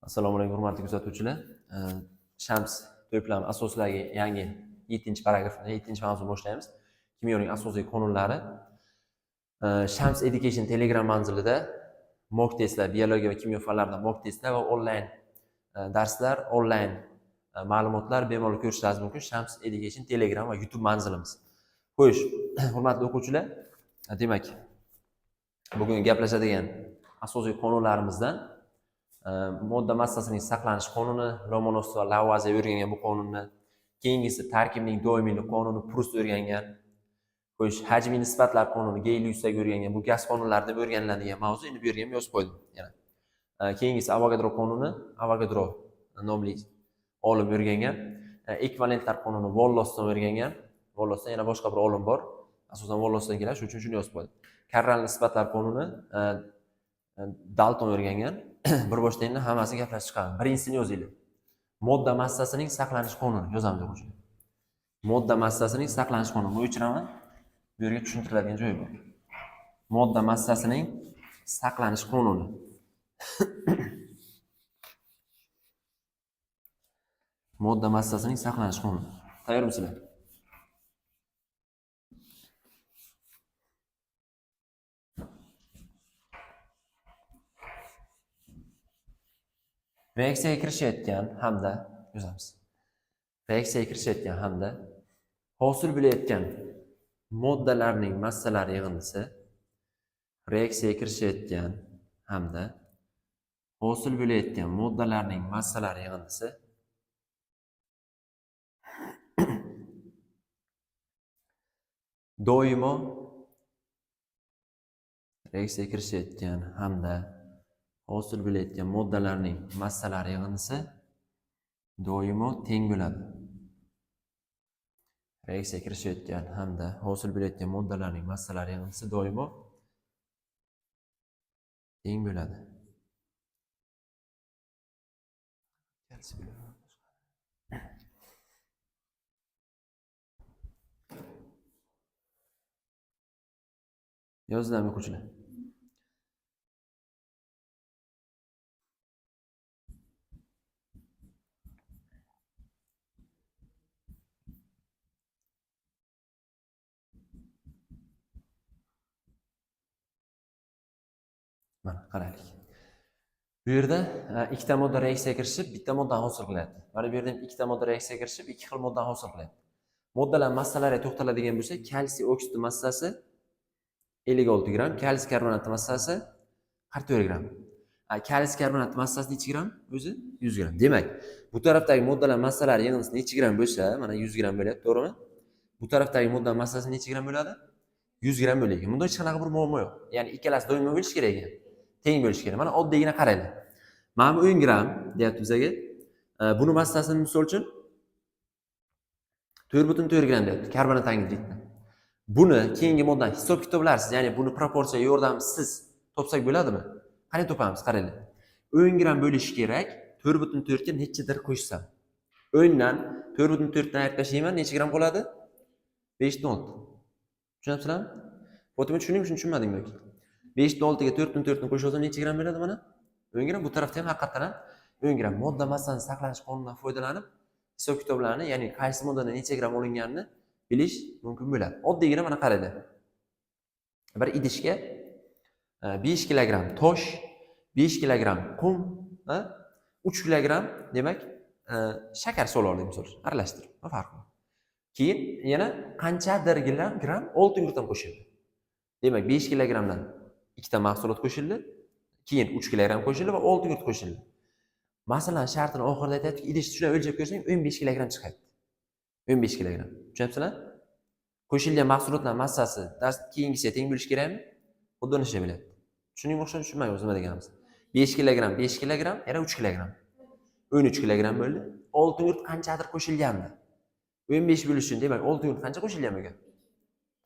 Assalomu alaykum, hurmatli kuzatuvchilar. Shams to'plami asoslariga yangi 7-paragrafdan 7-mavzu boshlaymiz. Kimyoning asosiy qonunlari. Shams Education Telegram manzilida mock testlar, biologiya va kimyo fanlaridan mock testlar va onlayn darslar, onlayn ma'lumotlar bemalol ko'rishingiz mumkin. Shams Education Telegram va YouTube manzilimiz. Xo'sh, hurmatli o'quvchilar, demak, bugun gaplashadigan asosiy qonunlarimizdan modda massasining saqlanish qonuni, Lomonosov va Lavoisier o'rgangan bu qonunni. Keyingisi tarkibning doimiylik qonuni, Prust o'rgangan. Xo'sh, hajmiy nisbatlar qonuni, Gey-Lyussak o'rgangan. Bu gaz qonunlari deb o'rganiladigan mavzu. Endi bu yerga ham yozib qo'ydim yana. Keyingisi Avogadro qonuni, Avogadro nomli olim o'rgangan. Ekvivalentlar qonuni Vollosdan o'rgangan. Vollosdan yana boshqa bir olim bor. Asosan Vollosdan keladi, shuning uchun shuni yozib qo'ydim. Karral nisbatlar qonuni Dalton o'rgangan. Bir boshda endi hammasini gaplashib chiqamiz. Birinchisini yozinglar. Modda massasining saqlanish qonuni yozamiz o'quvchilar. Modda massasining saqlanish qonuni. Bu o'chiraman. Bu yerga tushuntiriladigan joyi bor. Modda massasining saqlanish qonuni. Modda massasining saqlanish qonuni. Tayyormisizlar? Reaksiyaga kirishayotgan hamda yozamiz. Reaksiyaga kirishayotgan hamda hosil bo'layotgan moddalarning massalari yig'indisi reaksiyaga kirishayotgan hamda hosil bo'layotgan moddalarning massalari yig'indisi doimo reaksiyaga kirishayotgan hamda hosil bo'layotgan moddalarning massalari yig'indisi doimo teng bo'ladi. Reaksiyaga kirishayotgan hamda hosil bo'layotgan moddalarning massalari yig'indisi doimo teng bo'ladi. Yozdingmi o'quvchilar? Mana qaraylik. Bu yerda ikkita modda reaksiyaga kirishib, bitta moddani hosil qilyapti. Mana bu yerda ham ikkita modda reaksiyaga kirishib, ikki xil moddani hosil qilyapti. Moddalar massalariga to'xtaladigan bo'lsak, kalsiy oksidi massasi 56 gram, kalsiy karbonati massasi 44 gram. Kalsiy karbonati massasi necha gram? O'zi 100 gram. Demak, bu tarafdagi moddalar massalari yig'indisi necha gram bo'lsa, mana 100 gram bo'lyapti, to'g'rimi? Bu tarafdagi modda massasi necha gram bo'ladi? 100 gram bo'ladi. Bunda hech qanaqa bir muammo yo'q. Ya'ni ikkalasi doimo bo'lishi kerak ekan. Teng bo'lishi kerak. Mana oddiygina qaranglar. Mana bu 10 gram deyapti bizga. Buni massasini misol uchun 4,4 gram deyapti karbonat angidridni. Buni keyingi moddan hisob kitoblarsiz, ya'ni buni proporsiya yordamisiz topsak bo'ladimi? Qanday topamiz? Qaranglar. 10 gram bo'lishi kerak, 4,4 ga nechadir qo'shsam. 10 dan 4,4 dan ayirib tashlayman, necha gram qoladi? 5,6. Tushunyapsizlarmi? Fotima, tushundingmi, shuni tushunmadingmi yoki? 5,6 ga 4,4 ni qo'shib olsam necha gram bo'ladi mana? 10 gram. Bu tarafda ham haqiqatan ham 10 gram. Modda massani saqlanish qonunidan foydalanib hisob kitoblarni, ya'ni qaysi moddadan necha gram olinganini bilish mumkin bo'ladi. Oddiygina mana qaranglar. Bir idishga 5 kilogram tosh, 5 kilogram qum, 3 kilogram demak shakar solib oldik misol uchun, aralashtirib, nima farqi bor? Keyin yana qanchadir gram oltin ham qo'shildi. Demak, 5 kilogramdan ikkita mahsulot qo'shildi, keyin 3 kilogram qo'shildi va oltin yurt qo'shildi. Masalan, shartini oxirida aytyaptiki, idishni shunday o'lchab ko'rsang 15 kilogram chiqyapti. 15 kilogram. Tushunyapsizlar? Qo'shilgan mahsulotlar massasi keyingisiga teng bo'lishi kerakmi? Xuddi uni ishlab bilyapti. Tushundingmi o'xshab tushunmaymiz nima deganimiz. 5 kilogram, 5 kilogram, yana 3 kilogram. 13 kilogram bo'ldi. Oltin yurt qanchadir qo'shilgandi. 15 bo'lishi uchun demak, oltin yurt qancha qo'shilgan bo'lgan?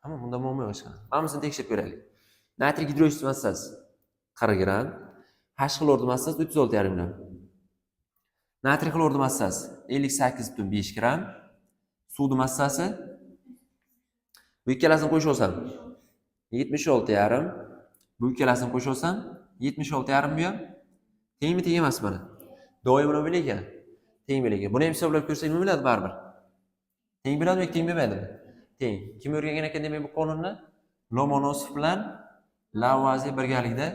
Tamom, bunda muammo yo'q hech qanaqa. Mana bunisini tekshirib ko'raylik. Natriy gidroksid massasi 40 gram, H xlorni massasi 36,5 gram. Natriy xlorni massasi 58,5 gram. Suvni massasi bu ikkalasini qo'shib olsam 76,5, bu ikkalasini qo'shib olsam 76,5 bu ham tengmi teng emas mana. Doim nima bo'lar ekan? Teng bo'lar ekan. Buni ham hisoblab ko'rsak nima bo'ladi baribir? Teng bo'ladimi yoki teng bo'lmaydimi? Teng. Kim o'rgangan ekan demak bu qonunni? Lomonosov bilan Lavoisier birgalikda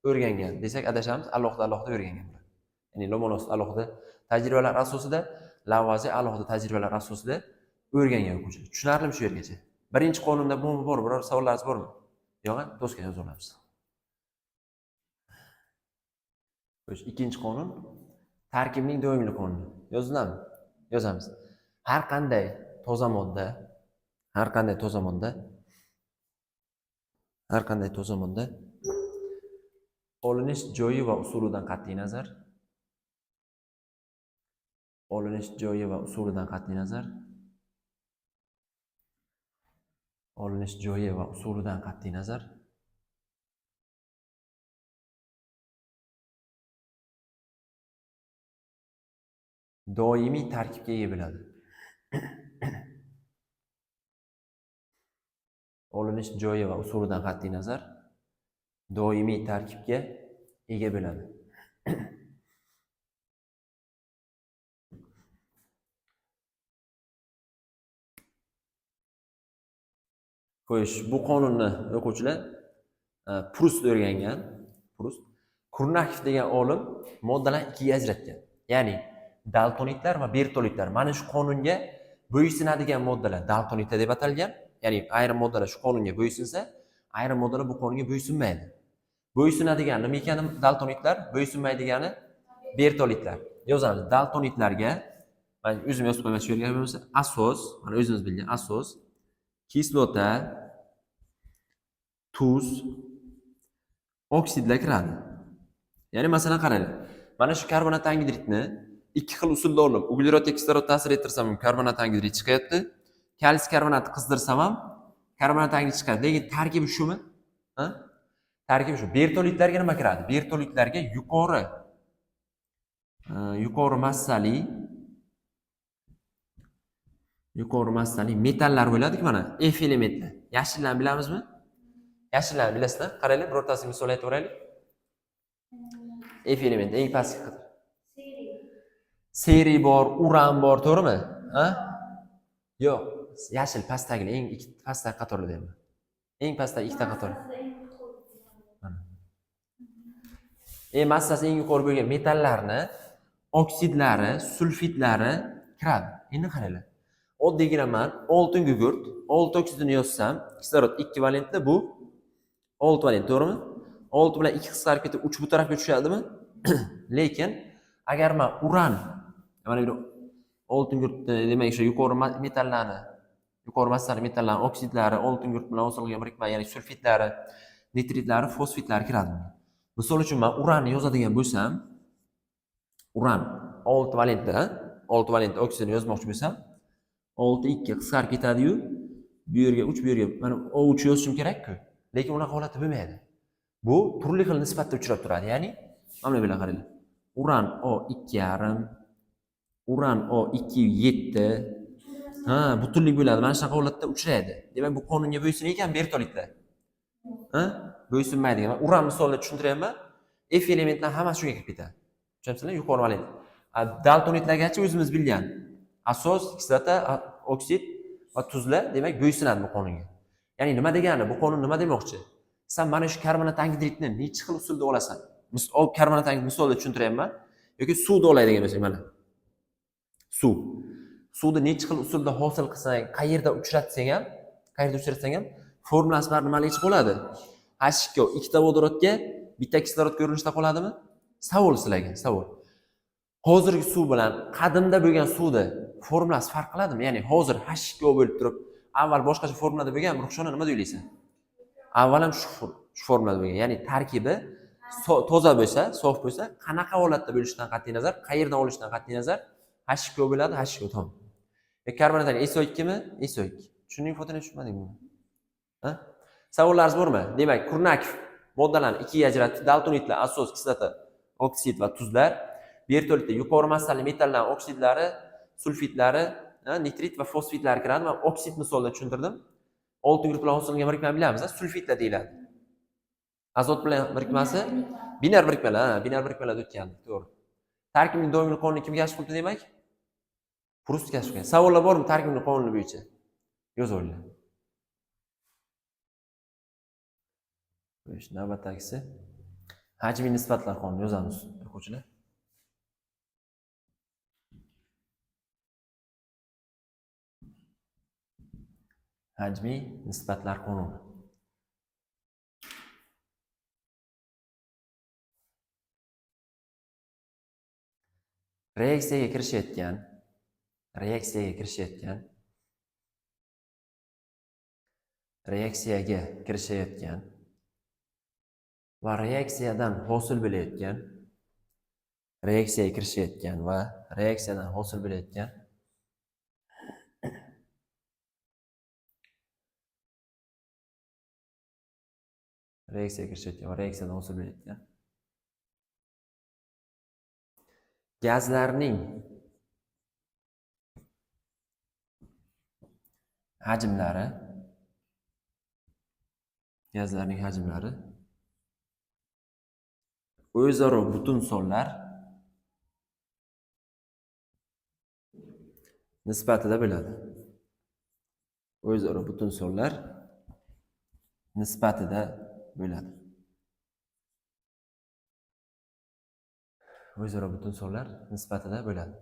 o'rgangan desak adashamiz, alohida-alohida o'rgangan bular. Ya'ni Lomonosov alohida tajribalar asosida, Lavoisier alohida tajribalar asosida o'rgangan o'quvchilar. Tushunarlimi shu yergacha? Birinchi qonunda bu bor, biror savollaringiz bormi? Yo'q, doskaga yozib olamiz. Xo'sh, ikkinchi qonun tarkibning doimiylik qonuni. Yoziladimi? Yozamiz. Har qanday toza modda, har qanday toza modda, har qanday toza modda olinish joyi va usulidan qat'iy nazar, olinish joyi va usulidan qat'iy nazar, olinish joyi va usulidan qat'iy nazar doimiy tarkibga ega bo'ladi. Olinish joyi va usulidan qat'iy nazar doimiy tarkibga ega bo'ladi. Xo'sh, bu qonunni o'quvchilar Prust o'rgangan. Prust Kurnakov degan olim moddalarni ikkiga ajratgan. Ya'ni daltonitlar va bertolitlar. Mana shu qonunga bo'ysunadigan moddalar daltonitlar deb atalgan. Ya'ni ayrim moddalar shu qonunga bo'ysunsa, ayrim moddalar bu qonunga bo'ysunmaydi. Bo'ysunadigan nima ekani daltonitlar, bo'ysunmaydigani bertolitlar. Yozamiz. Daltonitlarga men o'zim yozib qo'yman shu yerga bo'lmasa, asos, mana o'zimiz bilgan asos, kislota, tuz, oksidlar kiradi. Ya'ni masalan qaranglar. Mana shu karbonat angidridni ikki xil usulda olib, uglerodga kislorod ta'sir ettirsam ham karbonat angidrid chiqyapti. Kalsiy karbonatni qizdirsam ham karbonat angidrid chiqadi. Lekin tarkibi shumi? Ha? Tarkibi shu. Bertolitlarga nima kiradi? Bertolitlarga yuqori massali metallar bo'ladi-ku mana, F elementlar. Yashillarni bilamizmi? Yashillarni bilasizlar? Qaranglar, birortasini misol aytib o'raylik. F elementi eng pastki qator. Seri bor, uran bor, to'g'rimi? Ha? Yo'q, yashil pastdagilar, eng ikki pastdagi qatorlar deyman. Eng pastdagi ikkita qator. Mana. Massasi eng yuqori bo'lgan metallarni oksidlari, sulfidlari kiradi. Endi qaranglar. Oddiygina men oltin gugurt, olti oksidini yozsam, kislorod 2 valentli, bu 6 valent, to'g'rimi? 6 bilan 2 qisqarib ketib 3 bu tarafga tushadimi? Lekin agar men uran, mana bu oltin gugurtni, demak o'sha yuqori metallarni, yuqori massali metallarning oksidlari, oltin gugurt bilan hosil qilgan birikma, ya'ni sulfidlari, nitritlari, fosfidlari kiradi. Misol uchun men uranni yozadigan bo'lsam, uran 6 valentda, 6 valent oksidini yozmoqchi bo'lsam, 6 2 qisqarib ketadi-yu, bu yerga 3, bu yerga mana O3 yozishim kerak-ku. Lekin unaqa holatda bo'lmaydi. Bu turli xil nisbatda uchrab turadi. Ya'ni mana bu yerga qaranglar. Uran O2,5, uran O2,7. Ha, butunlik bo'ladi. Mana shunaqa holatda uchraydi. Demak, bu qonunga bo'ysungan ekan bertolitlar. Ha? Bo'ysunmaydi. Men uran misolini tushuntiryapman. F elementlar hammasi shunga kirib ketadi. Tushunyapsizlar? Yuqori valent. Daltonitlargacha o'zimiz bilgan asos, kislota, oksid va tuzlar demak bo'ysunadi bu qonunga. Ya'ni nima degani? Bu qonun nima demoqchi? Sen mana shu karbonat angidridni necha xil usulda olasan? Misol karbonat angidrid misolida tushuntiryapman. Yoki suvni oladigan bo'lsak mana. Suv. Suvni necha xil usulda hosil qilsang, qayerda uchratsang ham, formulasi bari nimaligicha qoladi? H2 ikkita vodorodga bitta kislorod ko'rinishida qoladimi? Savol sizlarga, savol. Hozirgi suv bilan qadimda bo'lgan suvni formulasi farq qiladimi? Ya'ni hozir H2O bo'lib turib, avval boshqacha formulada bo'lgan, Ruxshona nima deylaysan? Avval ham shu formulada bo'lgan. Ya'ni tarkibi toza bo'lsa, sof bo'lsa, qanaqa holatda bo'lishidan qat'iy nazar, qayerdan olishidan qat'iy nazar H2O bo'ladi, H2O tamom. Karbonat SO2 mi? SO2. Tushundingmi, fotoni tushunmadingmi? Ha? Savollaringiz bormi? Demak, Kurnakov moddalarni ikkiga ajratdi. Daltonitlar asos, kislota, oksid va tuzlar. Bertolitda yuqori massali metallarning oksidlari, sulfidlari, nitrit va fosfidlar kiradi. Men oksid misolida tushuntirdim. Oltin guruh bilan hosil qilingan birikmani bilamiz, sulfidlar deyiladi. Azot bilan birikmasi binar birikmalar, ha, binar birikmalarda o'tgandik, to'g'ri. Tarkibning doimiy qonuni kim kashf qildi demak? Prust kashf qilgan. Savollar bormi tarkibning qonuni bo'yicha? Yo'q o'yla. Xo'sh, navbatdagisi hajmiy nisbatlar qonuni yozamiz, o'quvchilar. Hajmiy nisbatlar qonuni. Reaksiyaga kirishayotgan va reaksiyadan hosil bo'layotgan gazlarning hajmlari o'zaro butun sonlar nisbatida bo'ladi. O'zaro butun sonlar nisbatida bo'ladi. O'zaro butun sonlar nisbatida bo'ladi.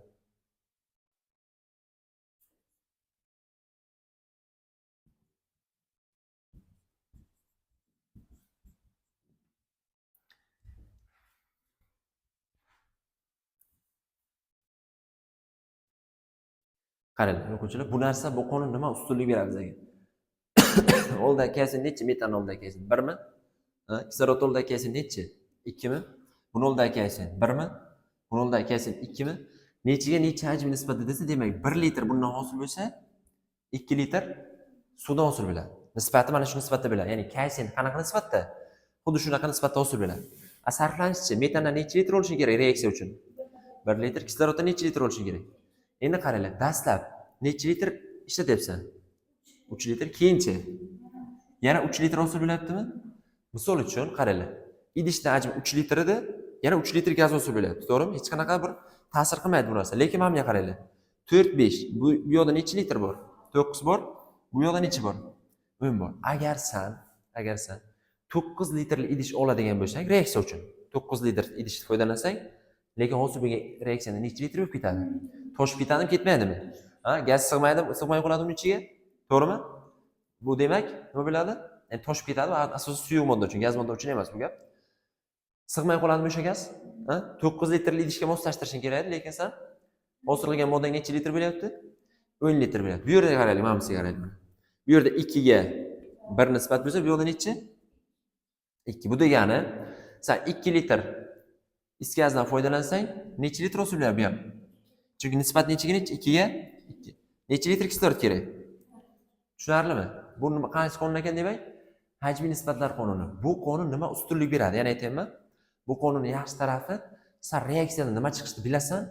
Qaranglar, o'quvchilar, bu narsa, bu qonun nima ustunlik beradi bizga? Oldagi kelsin nechi? Metan oldagi kelsin 1mi? Kislorod oldagi kelsin nechi? 2mi? Buni oldagi kelsin 1mi? Buni oldagi kelsin 2mi? Nechiga necha hajm nisbati desa, demak 1 litr bundan hosil bo'lsa, 2 litr suvdan hosil bo'ladi. Nisbati mana shu nisbatda bo'ladi. Ya'ni kalsiy qanaqa nisbatda? Xuddi shunaqa nisbatda hosil bo'ladi. A sarflanishchi metandan necha litr bo'lishi kerak reaksiya uchun? 1 litr. Kisloroddan necha litr bo'lishi kerak? Endi qaranglar, dastlab necha litr ishlatyapsan? 3 litr, keyinchi yana 3 litr hosil bo'lyaptimi? Misol uchun qaranglar, idishda hajmi 3 litr edi, yana 3 litr gaz hosil bo'lyapti, to'g'rimi? Hech qanaqa bir ta'sir qilmaydi bu narsa. Lekin mana bunga qaranglar. 4 5 bu yoqda necha litr bor? 9 bor. Bu yoqda necha bor? 10 bor. Agar sen 9 litrli idish oladigan bo'lsang, reaksiya uchun 9 litr idishni foydalansang, lekin hosil bo'lgan reaksiyada necha litr bo'lib ketadi? Toshib ketadimi, ketmaydimi? Ha, gaz sig'maydimi, sig'may qoladimi ichiga? To'g'rimi? Bu demak, nima bo'ladi? Ya'ni toshib ketadi, asosan suyuq modda uchun, gaz modda uchun emas bu gap. Sig'may qoladimi o'sha gaz? Ha? 9 litrli idishga moslashtirishing kerak edi, lekin sen hosil qilgan moddang necha litr bo'lyapti? 10 litr bo'lyapti. Bu yerda qaraylik, mana bunisiga qaraylik. Bu yerda 2 ga 1 nisbat bo'lsa, bu yerda necha? 2. Bu degani, sen 2 litr is gazdan foydalansang, necha litr hosil bo'ladi bu ham? Chunki nisbat nechaga necha? 2 ga 2. Necha litr kislorod kerak? Tushunarlimi? Bu nima, qaysi qonun ekan demak? Hajmiy nisbatlar qonuni. Bu qonun nima ustunlik beradi? Yana aytayapman. Bu qonunning yaxshi tarafi, sen reaksiyadan nima chiqishini bilasan,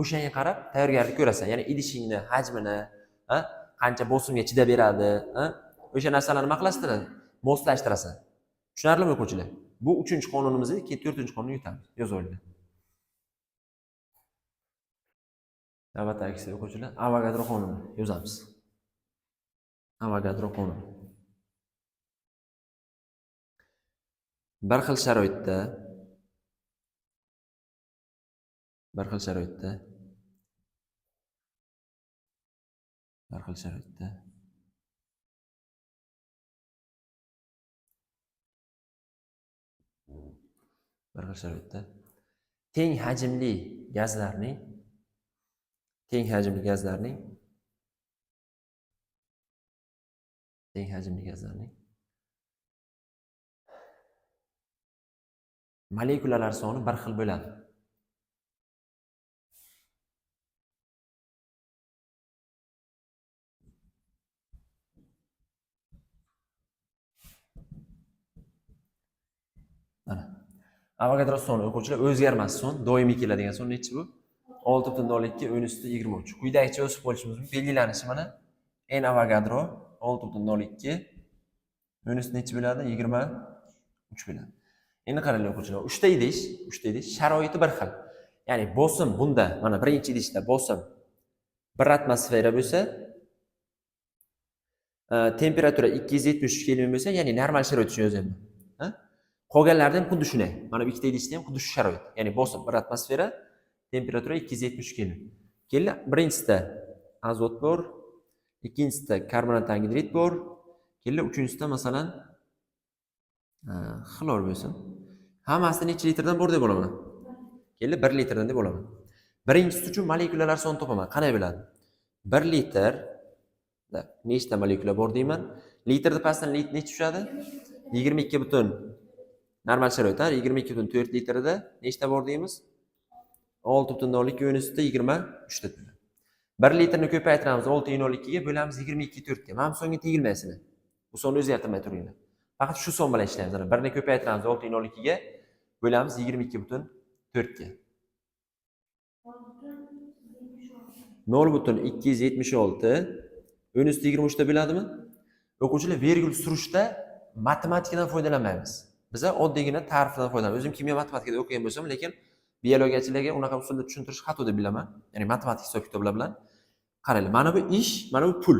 o'shanga qarab tayyorgarlik ko'rasan. Ya'ni idishingni hajmini, qancha bosimga chidab beradi, o'sha narsalarni nima qilasizlar? Moslashtirasan. Tushunarlimi o'quvchilar? Bu 3-qonunimiz edi, keyin 4-qonunga o'tamiz. Yozib olinglar. Navbatdagisi o'quvchilar, Avogadro qonuni yozamiz. Avogadro qonuni. Bir xil sharoitda teng hajmli gazlarning molekulalar soni bir xil bo'ladi. Mana Avogadro soni o'quvchilar o'zgarmas son, doimiy keladigan son nechi bu? 6.02 10 23. Quyidagicha o'sib qolishimiz mumkin. Belgilanishi mana N Avogadro 6.02 10 nechi bo'ladi? 23 bo'ladi. Endi qaranglar o'quvchilar, 3 ta idish sharoiti bir xil. Ya'ni bosim bunda, mana birinchi idishda bosim 1 atmosfera bo'lsa, temperatura 273 Kelvin bo'lsa, ya'ni normal sharoit uchun yozyapman. Qolganlarida ham xuddi shunday. Mana bu ikkita idishda ham xuddi shu sharoit. Ya'ni bosim 1 atmosfera, temperatura 273 Kelvin. Keldi, birinchisida azot bor, ikkinchisida karbonat angidrid bor, keldi, uchinchisida masalan xlor bo'lsin. Hammasida necha litrdan bor deb olaman? Keldi, 1 litrdan deb olaman. Birinchisi uchun molekulalar sonini topaman. Qanday biladi? 1 litr nechta molekula bor deyman. Litrni pastdan necha tushadi? 22 butun normal sharoit, 22,4 litrida nechta bor deymiz? 6,02 o'nusida 23 ta. 1 litrni ko'paytiramiz 6,02 ga bo'lamiz 22,4 ga. Mana bu songa tegilmaysizlar. Bu sonni o'zgartirmay turinglar. Faqat shu son bilan ishlaymiz. Mana 1 ni ko'paytiramiz 6,02 ga bo'lamiz 22,4 ga. 0,276 o'nusida 23 ta bo'ladimi? O'quvchilar, vergul surishda matematikadan foydalanmaymiz. Biza oddiygina ta'rifdan foydalanamiz. O'zim kimyo matematikada o'qigan bo'lsam, lekin biologiyachilarga unaqa usulda tushuntirish xato deb bilaman. Ya'ni matematik hisob-kitoblar bilan. Qaranglar, mana bu ish, mana bu pul.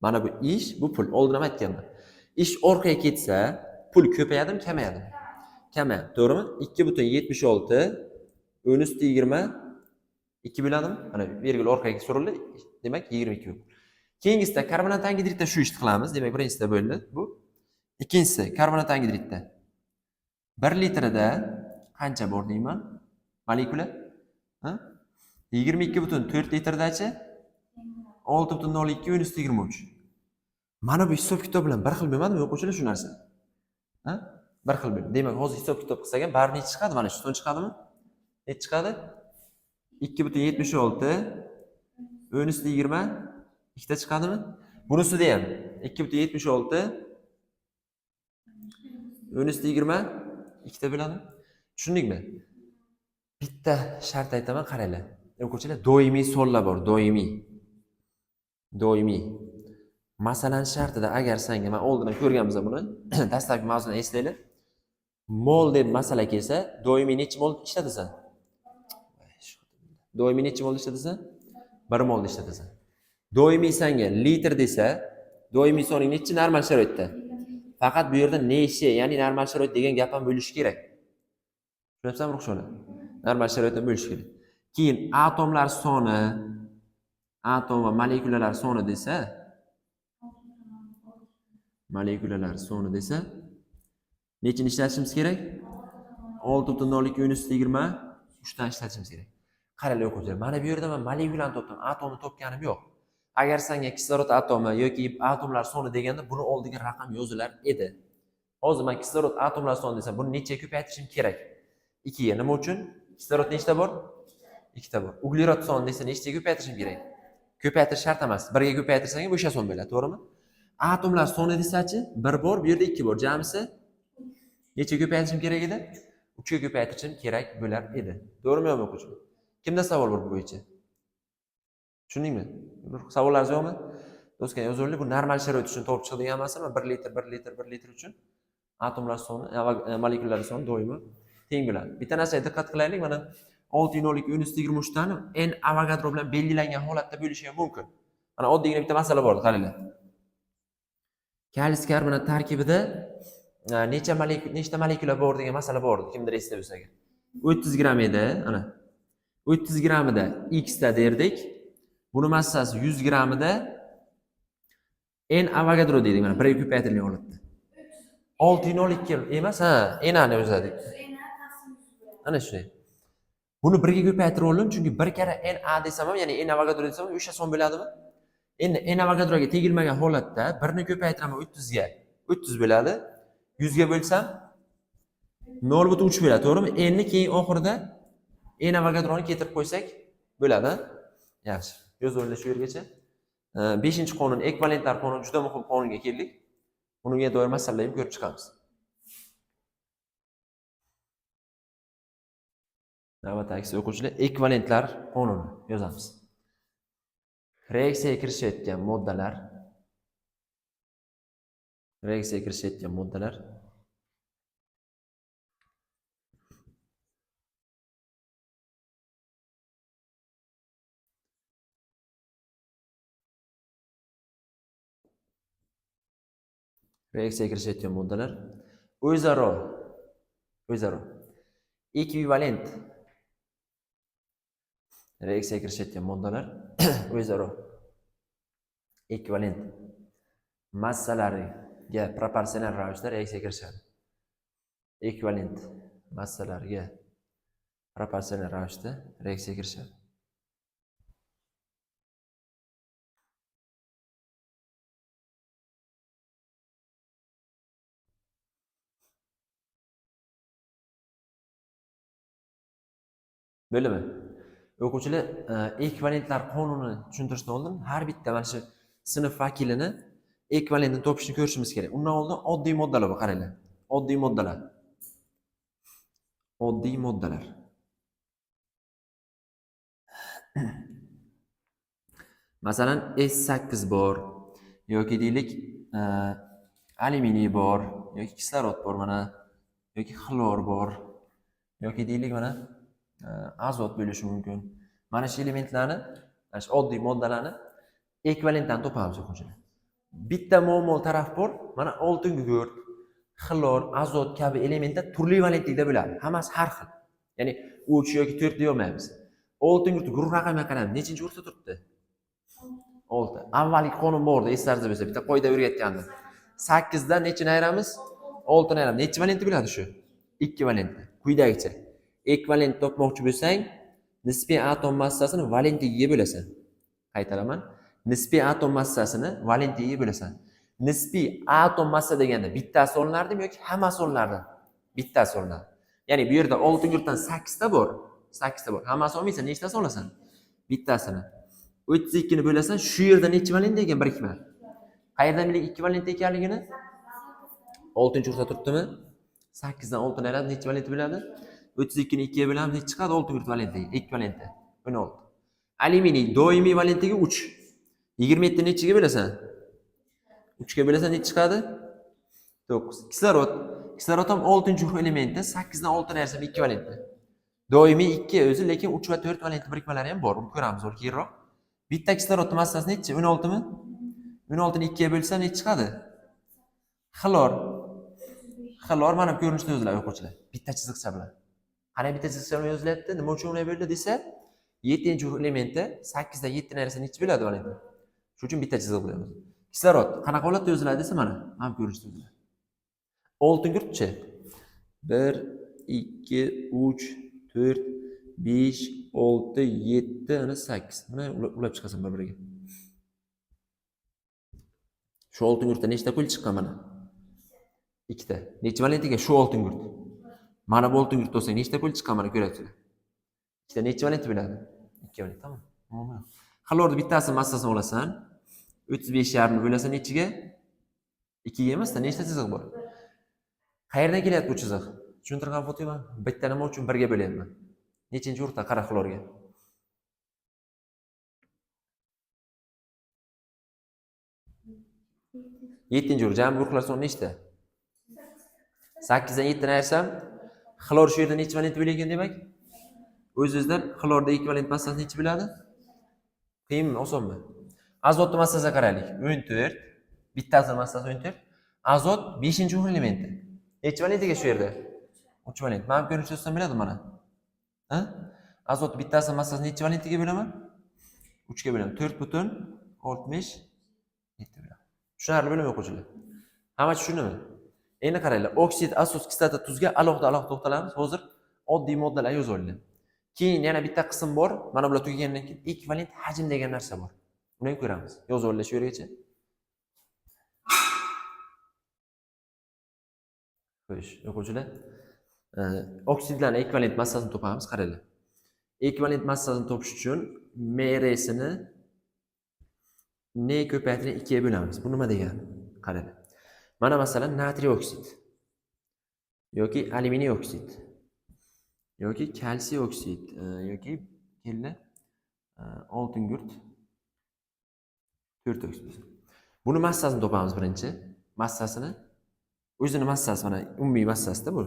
Mana bu ish, bu pul. Oldin ham aytganman. Ish orqaga ketsa, pul ko'payadimi, kamayadimi? Kamayadi, to'g'rimi? 2,76 o'nusida 22 bo'ladimi? Mana vergul orqaga surildi, demak 22. Keyingisida karbonat angidridda shu ishni qilamiz. Demak, birinchisida bo'ldi bu. Ikkinchisi karbonat angidridda 1 litrida qancha bor deyman? Molekula? 22,4 litrdachi 6,02 o'nusida 23. Mana bu hisob-kitob bilan bir xil bo'lmadimi o'quvchilar shu narsa? Bir xil bo'ldi. Demak, hozir hisob-kitob qilsak ham baribir necha chiqadi? Mana shu son chiqadimi? Necha chiqadi? 2,76 o'nusida 22 ta chiqadimi? Bunisida ham 2,76 o'nusida 22 ta bo'ladimi? Tushundikmi? Bitta shart aytaman, qaranglar. O'quvchilar, doimiy sonlar bor, doimiy. Doimiy. Masalan, shartida agar senga, men oldin ham ko'rganmiz buni, dastlabki mavzuni eslanglar. Mol deb masala kelsa, doimiy necha mol ishlatasan? Doimiy necha mol ishlatasan? 1 molni ishlatasan. Doimiy senga litr desa, doimiy soning necha normal sharoitda? Faqat bu yerda necha, ya'ni normal sharoit degan gap ham bo'lishi kerak. Tushunyapsanmi, Ruxshona? Normal sharoitda bo'lishi kerak. Keyin atomlar soni, atom va molekulalar soni desa, molekulalar soni desa, nechini ishlatishimiz kerak? 6,02 o'nusida 23 dan ishlatishimiz kerak. Qaranglar o'quvchilar, mana bu yerda men molekulani topdim, atomni topganim yo'q. Agar senga kislorod atomi yoki atomlar soni deganda buni oldiga raqam yozilar edi. Hozir men kislorod atomlar soni desam, buni nechaga ko'paytirishim kerak? 2 ga. Nima uchun? Kislorod nechta bor? 2 ta bor. Uglerod soni desa nechaga ko'paytirishim kerak? Ko'paytirish shart emas. 1 ga ko'paytirsang ham o'sha son bo'ladi, to'g'rimi? Atomlar soni desachi, 1 bor, bu yerda 2 bor. Jamisi necha ko'paytirishim kerak edi? 3 ga ko'paytirishim kerak bo'lar edi. To'g'rimi yo'qmi o'quvchilar? Kimda savol bor bu bo'yicha? Tushundingmi? Bir savollaringiz yo'qmi? Do'stlar, yozuvli bu normal sharoit uchun topib chiqadigan masala. 1 litr, 1 litr, 1 litr uchun atomlar soni, molekulalar soni doimo teng bo'ladi. Bitta narsaga diqqat qilaylik, mana 6,02 o'nusida 23 tani N Avogadro bilan belgilangan holatda bo'lishi ham mumkin. Mana oddiygina bitta masala bor, qaranglar. Kalsiy karbonat tarkibida necha nechta molekula bor degan masala bor edi, kimdir esda bo'lsa agar. 30 gramm edi, ana. 30 grammida x ta derdik. Buni massasi 100 grammida N Avogadro dedik, mana birga ko'paytirilgan holatda. 6,02 emas, ha, N ni o'zadik. Ana shunday. Buni birga ko'paytirib oldim, chunki bir karra N A desam ham, ya'ni N Avogadro desam ham o'sha son bo'ladimi? Endi N Avogadroga tegilmagan holatda 1ni ko'paytiraman 30 ga. 30 bo'ladi. 100 ga bo'lsam 0,3 bo'ladi, to'g'rimi? Endi keyin oxirida N Avogadroni keltirib qo'ysak bo'ladi. Yaxshi. Yo'z shu yergacha. 5-qonun, ekvivalentlar qonuni, juda muhim qonunga keldik. Bunga doir masalalarni ham ko'rib chiqamiz. Navbatdagisi o'quvchilar, ekvivalentlar qonuni yozamiz. Reaksiyaga kirishayotgan moddalar, reaksiyaga kirishayotgan moddalar Reaksiyaga kirishayotgan moddalar o'zaro ekvivalent reaksiyaga kirishayotgan moddalar o'zaro ekvivalent massalariga proporsional ravishda reaksiyaga kirishadi. Ekvivalent massalarga proporsional ravishda reaksiyaga kirishadi. Bo'ldimi? O'quvchilar, ekvivalentlar qonunini tushuntirishdan oldin har bitta mana shu sinf vakilini ekvivalentini topishni ko'rishimiz kerak. Undan oldin oddiy moddalar bor, qaranglar. Oddiy moddalar. Oddiy moddalar. Masalan, S8 bor yoki deylik, alyuminiy bor yoki kislorod bor mana, yoki xlor bor yoki deylik mana azot bo'lishi mumkin. Mana shu elementlarni, mana shu oddiy moddalarni ekvivalentdan topamiz o'quvchilar. Bitta muammo taraf bor, mana oltin gugurt, xlor, azot kabi elementlar turli valentlikda bo'ladi. Hammasi har xil. Ya'ni 3 yoki 4 deya olmaymiz. Oltin gugurt guruh raqamiga qaraymiz. Nechinchi guruhda turibdi? 6. Avvalgi qonun bor edi, eslaringizda bo'lsa, bitta qoida o'rgatgandim. 8 dan nechini ayiramiz? 6 ni ayiramiz. Nechi valentli bo'ladi shu? 2 valentli. Quyidagicha. Ekvivalent topmoqchi bo'lsang, nisbiy atom massasini valentligiga bo'lasan. Qaytaraman. Nisbiy atom massasini valentligiga bo'lasan. Nisbiy atom massa deganda bittasi olinardimi yoki hammasi olinardi? Bittasi olinadi. Ya'ni bu yerda oltin gugurtdan 8 ta bor. 8 ta bor. Hammasi olmaysan, nechtasi olasan? Bittasini. 32 ni bo'lasan, shu yerda necha valent degan birikma? Qayerdan biling 2 valent ekanligini? 6-guruhda turibdimi? 8 dan 6 ni ayiradi, necha valent bo'ladi? 32 ni 2 ga bo'lamiz, necha chiqadi? 6 gugurt valentligi, ekvivalenti 16. Alyuminiy doimiy valentligi 3. 27 nechiga bo'lasan? 3 ga bo'lasan, necha chiqadi? 9. Kislorod. Kislorod ham 6-guruh elementi, 8 dan 6 ni ayirsam 2 valentli. Doimiy 2 o'zi, lekin 3 va 4 valentli birikmalari ham bor. Uni ko'ramiz hozir keyinroq. Bitta kislorodning massasi necha? 16 mi? 16 ni 2 ga bo'lsam necha chiqadi? Xlor. Xlor mana bu ko'rinishda yoziladi o'quvchilar. Bitta chiziqcha bilan. Qanday bitta chiziqcha bilan yozilyapti? Nima uchun unday bo'ldi desa, 7-guruh elementi 8 dan 7 ni ayirsa necha bo'ladi valenti? Shuning uchun bitta chiziq bilan yoziladi. Kislorod qanaqa holatda yoziladi desa, mana bu ko'rinishda yoziladi. Oltin gugurtchi 1 2 3 4 5 6 7 ana 8. Buni ulab chiqasan bir-biriga. Shu oltin gugurtdan nechta pul chiqqan mana? 2 ta. Necha valent ekan shu oltin gugurt? Mana bu oltin gugurt olsang nechta pul chiqqan mana ko'ryapsizlar. 2 ta necha valent bo'ladi? 2 valent, tamom. Muammo yo'q. Xlorni bittasi massasini olasan, 35,5 ni bo'lasan nechiga? 2 ga emas-da, nechta chiziq bor? Qayerdan kelyapti bu chiziq? Tushuntirgan Fotima, bitta nima uchun birga bo'lyapman? Nechinchi guruhda qara xlorga? 7-guruh. Jami guruhlar soni nechta? 8 dan 7 ni ayirsam, xlor shu yerda necha valent bo'lar ekan demak? O'z-o'zidan xlorda ekvivalent massasi necha bo'ladi? Qiyinmi, osonmi? Azotning massasiga qaraylik. 14. Bittasi massasi 14. Azot 5-guruh elementi. Necha valent ekan shu yerda? 3 valent. Mana bu ko'rinishda yozsam bo'ladi mana. Ha? Azot bittasi massasi necha valentga bo'laman? 3 ga bo'laman. 4.67 bo'laman. Tushunarli bo'lmi o'quvchilar? Hamma tushundimi? Endi qaranglar, oksid, asos, kislota, tuzga alohida to'xtalamiz. Hozir oddiy moddalar yozib olinglar. Keyin yana bitta qism bor. Mana bular tugagandan keyin ekvivalent hajm degan narsa bor. Uni ham ko'ramiz. Yozib olinglar shu yergacha. Xo'sh, o'quvchilar, oksidlarning ekvivalent massasini topamiz, qaranglar. Ekvivalent massasini topish uchun MRSini N ko'paytirib 2 ga bo'lamiz. Bu nima degani? Qaranglar. Mana masalan natriy oksid yoki alyuminiy oksid yoki kalsiy oksid yoki keldi oltin gugurt 4 oksid. Buni massasini topamiz birinchi. Massasini, o'zini massasi mana umumiy massasida bu.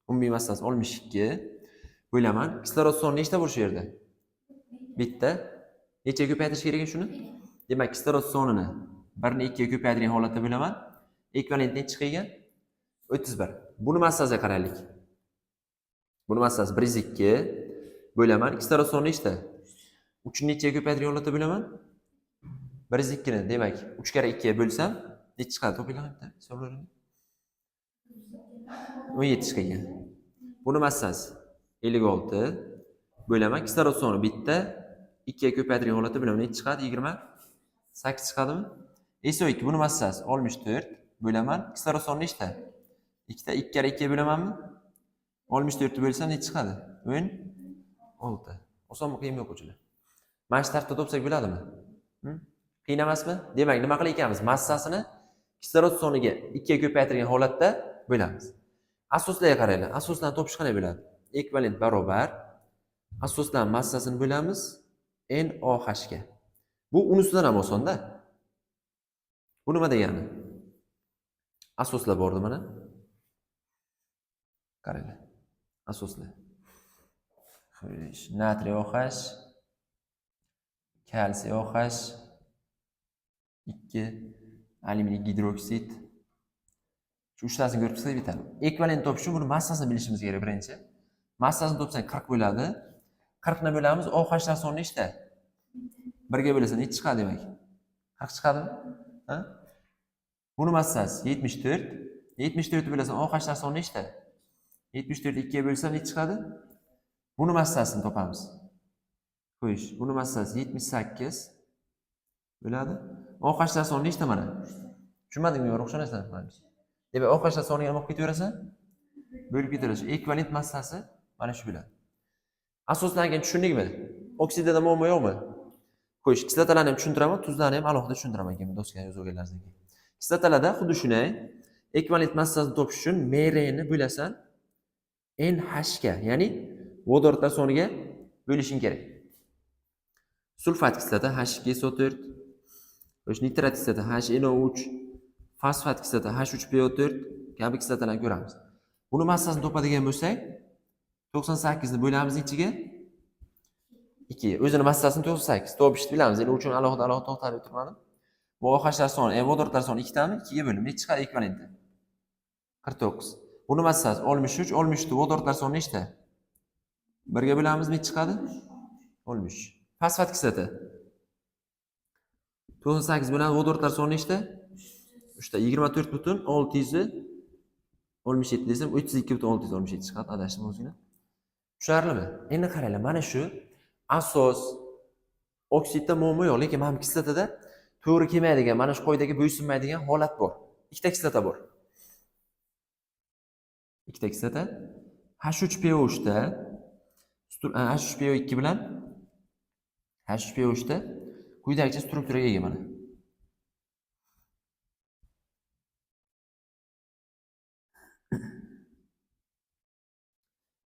Umumiy massasi 62 bo'laman. Kislorod soni nechta bor shu yerda? Bitta. Nechaga ko'paytirish kerak shuni? Demak, kislorod sonini 1 ni 2 ga ko'paytirgan holatda bo'laman. Ekvivalent necha chiqgan? 31. Buni massasiga qaraylik. Buni massasi 102 bo'laman. Kislorod soni nechta? 3 nechaga ko'paytirgan holatda bo'laman? 102 ni demak 3 karra 2 ga bo'lsam necha chiqadi? Topinglar bitta hisoblaring. 17 chiqgan. Buni massasi 56 bo'laman. Kislorod soni bitta 2 ga ko'paytirgan holatda bo'laman. Necha chiqadi? 28 chiqadimi? SO2 buni massasi 64 bo'laman. Kislorod soni nechta? 2 ta 2 karra 2 ga bo'lamanmi? 64 ni bo'lsam necha chiqadi? 16. Osonmi, qiyinmi o'quvchilar? Mana shu tartibda topsak bo'ladimi? Qiyin emasmi? Demak, nima qilar ekanmiz? Massasini kislorod soniga 2 ga ko'paytirgan holatda bo'lamiz. Asoslarga qaranglar. Asoslarni topish qanday bo'ladi? Ekvivalent barobar asoslar massasini bo'lamiz NOH ga. Bu unisidan ham osonda. Bu nima degani? Asoslar bordi mana. Qaranglar. Asoslar. Xo'sh, natriy OH, kalsiy OH, 2 alyuminiy gidroksid. Shu uchtasini ko'rib chiqsak bitadi. Ekvivalent topish uchun buni massasini bilishimiz kerak birinchi. Massasini topsak 40 bo'ladi. 40 ni bo'lamiz, OHlar soni nechta? 1 ga bo'lsa necha chiqadi demak? 40 chiqadimi? Ha? Buni massasi 74. 74 ni bo'lasan, OHlar soni nechta? 74 2 ga bo'lsa necha chiqadi? Buni massasini topamiz. Xo'sh, buni massasi 78 bo'ladi. OHlar soni nechta mana? Tushunmadingmi? Ruxshonasdan qilamiz. Demak, OHlar soniga nima qilib ketaverasan? Bo'lib ketaverasan. Ekvivalent massasi mana shu bo'ladi. Asoslangan tushundikmi? Oksidda muammo yo'qmi? Xo'sh, kislotalarni ham tushuntiraman, tuzlarni ham alohida tushuntiraman keyin doskaga yozib olganlaringizdan keyin. Kislotalarda xuddi shunday ekvivalent massasini topish uchun MR ni bo'lasan NH ga, ya'ni vodorodlar soniga bo'lishing kerak. Sulfat kislota H2SO4, xo'sh, nitrat kislota HNO3, fosfat kislota H3PO4 kabi kislotalarni ko'ramiz. Buni massasini topadigan bo'lsak, 98 ni bo'lamiz nechiga? 2. O'zini massasini 98. Topishni bilamiz. Endi uchun alohida alohida to'xtalib o'tirmadim. Bu OHlar soni, vodorodlar soni 2 tami? 2 ga bo'lim. Necha chiqadi ekvivalenti? 49. Buni massasi 63, 63 vodorodlar soni nechta? 1 ga bo'lamiz, necha chiqadi? 63. Fosfat kislota. 98 bo'lamiz, vodorodlar soni nechta? 3 ta. 24,667 desam 32,667 chiqadi. Adashdim ozgina. Tushunarlimi? Endi qaranglar, mana shu asos oksidda muammo yo'q, lekin mana bu kislotada to'g'ri kelmaydigan, mana shu qoidaga bo'ysunmaydigan holat bor. Ikkita kislota bor. Ikkita kislota H3PO3 da H3PO2 bilan H3PO3 da quyidagicha strukturaga ega mana.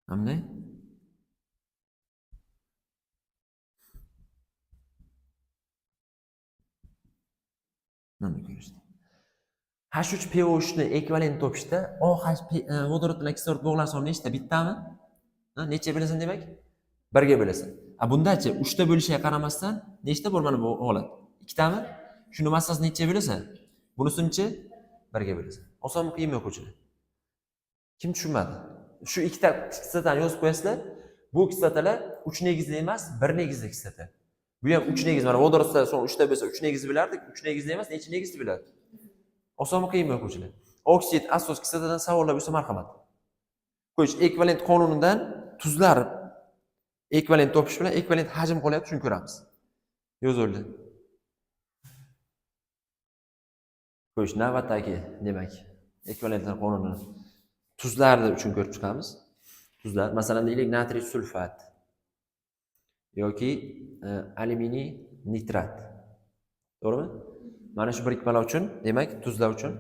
Bunday. Mana ko'rishdi. H3PO3 ni ekvivalent topishda OH vodorod bilan kislorod bog'lar soni nechta? Bittami? Necha bo'lasan demak? 1 ga bo'lasan. A bundachi 3 ta bo'lishiga qaramasdan nechta bor mana bu holat? 2tami? Shuni massasini necha bo'lasan? Bunisinichi 1 ga bo'lasan. Osonmi, qiyinmi o'quvchilar? Kim tushunmadi? Shu ikkita kislotani yozib qo'yasizlar. Bu kislotalar 3 negizli emas, 1 negizli kislota. Bu ham 3 negiz, mana vodorodlar soni 3 ta bo'lsa 3 negizli bilardik, 3 negizli emas, necha negizli biladi? Osonmi, qiyinmi o'quvchilar? Oksid, asos kislotadan savollar bo'lsa marhamat. Xo'sh, ekvivalent qonunidan tuzlar ekvivalent topish bilan ekvivalent hajm qolyapti, shuni ko'ramiz. Yozildi. Xo'sh, navbatdagi demak ekvivalentlar qonunini tuzlarni uchun ko'rib chiqamiz. Tuzlar, masalan, deylik natriy sulfat yoki alyuminiy nitrat. To'g'rimi? Mana shu birikmalar uchun, demak, tuzlar uchun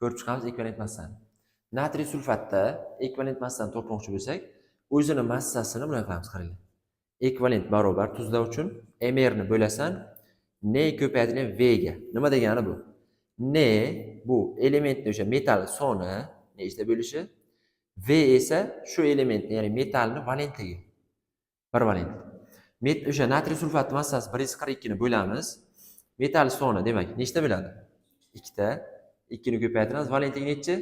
ko'rib chiqamiz ekvivalent massani. Natriy sulfatda ekvivalent massani topmoqchi bo'lsak, o'zini massasini bunday qilamiz, qaranglar. Ekvivalent barobar tuzlar uchun MR ni bo'lasan N ko'paytirilgan V ga. Nima degani bu? N bu elementni o'sha metall soni nechta bo'lishi, V esa shu elementni, ya'ni metallni valentligi. Bir valent. O'sha natriy sulfat massasi 142 ni bo'lamiz. Metall soni demak nechta bo'ladi? 2 ta. 2 ni ko'paytiramiz. Valentligi nechi?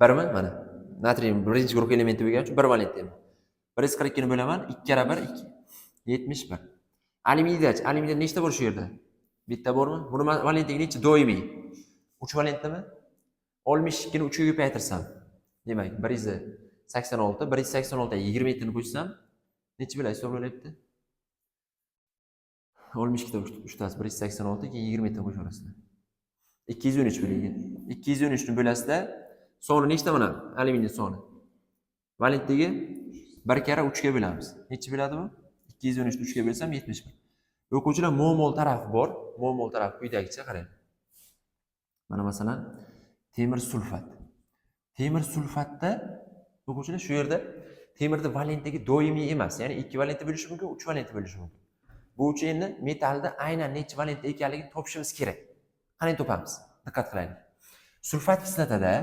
1mi? Mana. Natriy birinchi guruh elementi bo'lgani uchun 1 valent emas. 142 ni bo'laman. 2 karra 1 2. 71. Alyuminiydachi? Alyuminiyda nechta bor shu yerda? Bitta bormi? Buni valentligi nechi? Doimiy. 3 valentlimi? 62 ni 3 ga ko'paytirsam, demak 186, 186 27 ni qo'shsam necha bo'ladi? Hisoblanayapti. 62 ta uchtasi 186, keyin 27 ni qo'shaverasizlar. 213 bo'ladi. 213 ni bo'lasizda, soni nechta mana alyuminiy soni? Valentligi 1 karra 3 ga bo'lamiz. Necha bo'ladi bu? 213 ni 3 ga bo'lsam 71. O'quvchilar, muammol tarafi bor. Muammol tarafi quyidagicha qarang. Mana masalan, temir sulfat. Temir sulfatda o'quvchilar shu yerda temirni valentligi doimiy emas, ya'ni 2 valentli bo'lishi mumkin, 3 valentli bo'lishi mumkin. Bu uchun endi metallda aynan necha valentli ekanligini topishimiz kerak. Qanday topamiz? Diqqat qilaylik. Sulfat kislotada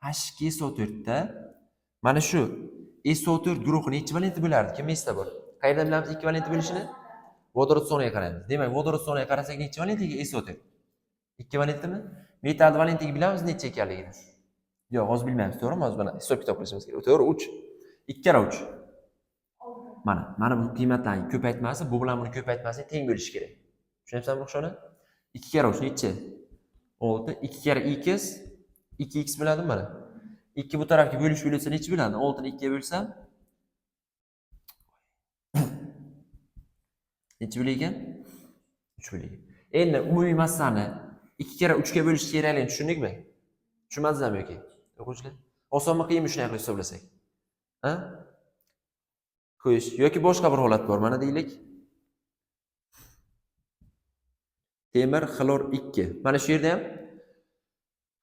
H2SO4 da mana shu SO4 guruhi necha valentli bo'lardi? Kim esda bor? Qayerdan bilamiz 2 valentli bo'lishini? Vodorod soniga qaraymiz. Demak, vodorod soniga qarasak necha valentli SO4? 2 valentlimi? Metall valentligi bilamiz necha ekanligini. Yo'q, hozir bilmaymiz, to'g'rimi? Hozir mana hisob-kitob qilishimiz kerak. To'g'ri, 3. 2 karra 3. Mana bu qiymatlarning ko'paytmasi, bu bilan buni ko'paytmasi teng bo'lishi kerak. Tushunyapsizmi, Ruxshona? 2 karra 3 necha? 6. 2 karra x 2x bo'ladimi mana? 2 bu tarafga bo'lish bo'lsa necha bo'ladi? 6 ni 2 ga bo'lsam necha bo'lar ekan? 3 bo'lar ekan. Endi umumiy massani 2 karra 3 ga bo'lish kerakligini tushundikmi? Tushunmadingizmi yoki? O'quvchilar, osonmi qiyinmi shunday qilib hisoblasak? Ha? Qo'yish yoki boshqa bir holat bor. Mana deylik. Temir xlor 2. Mana shu yerda ham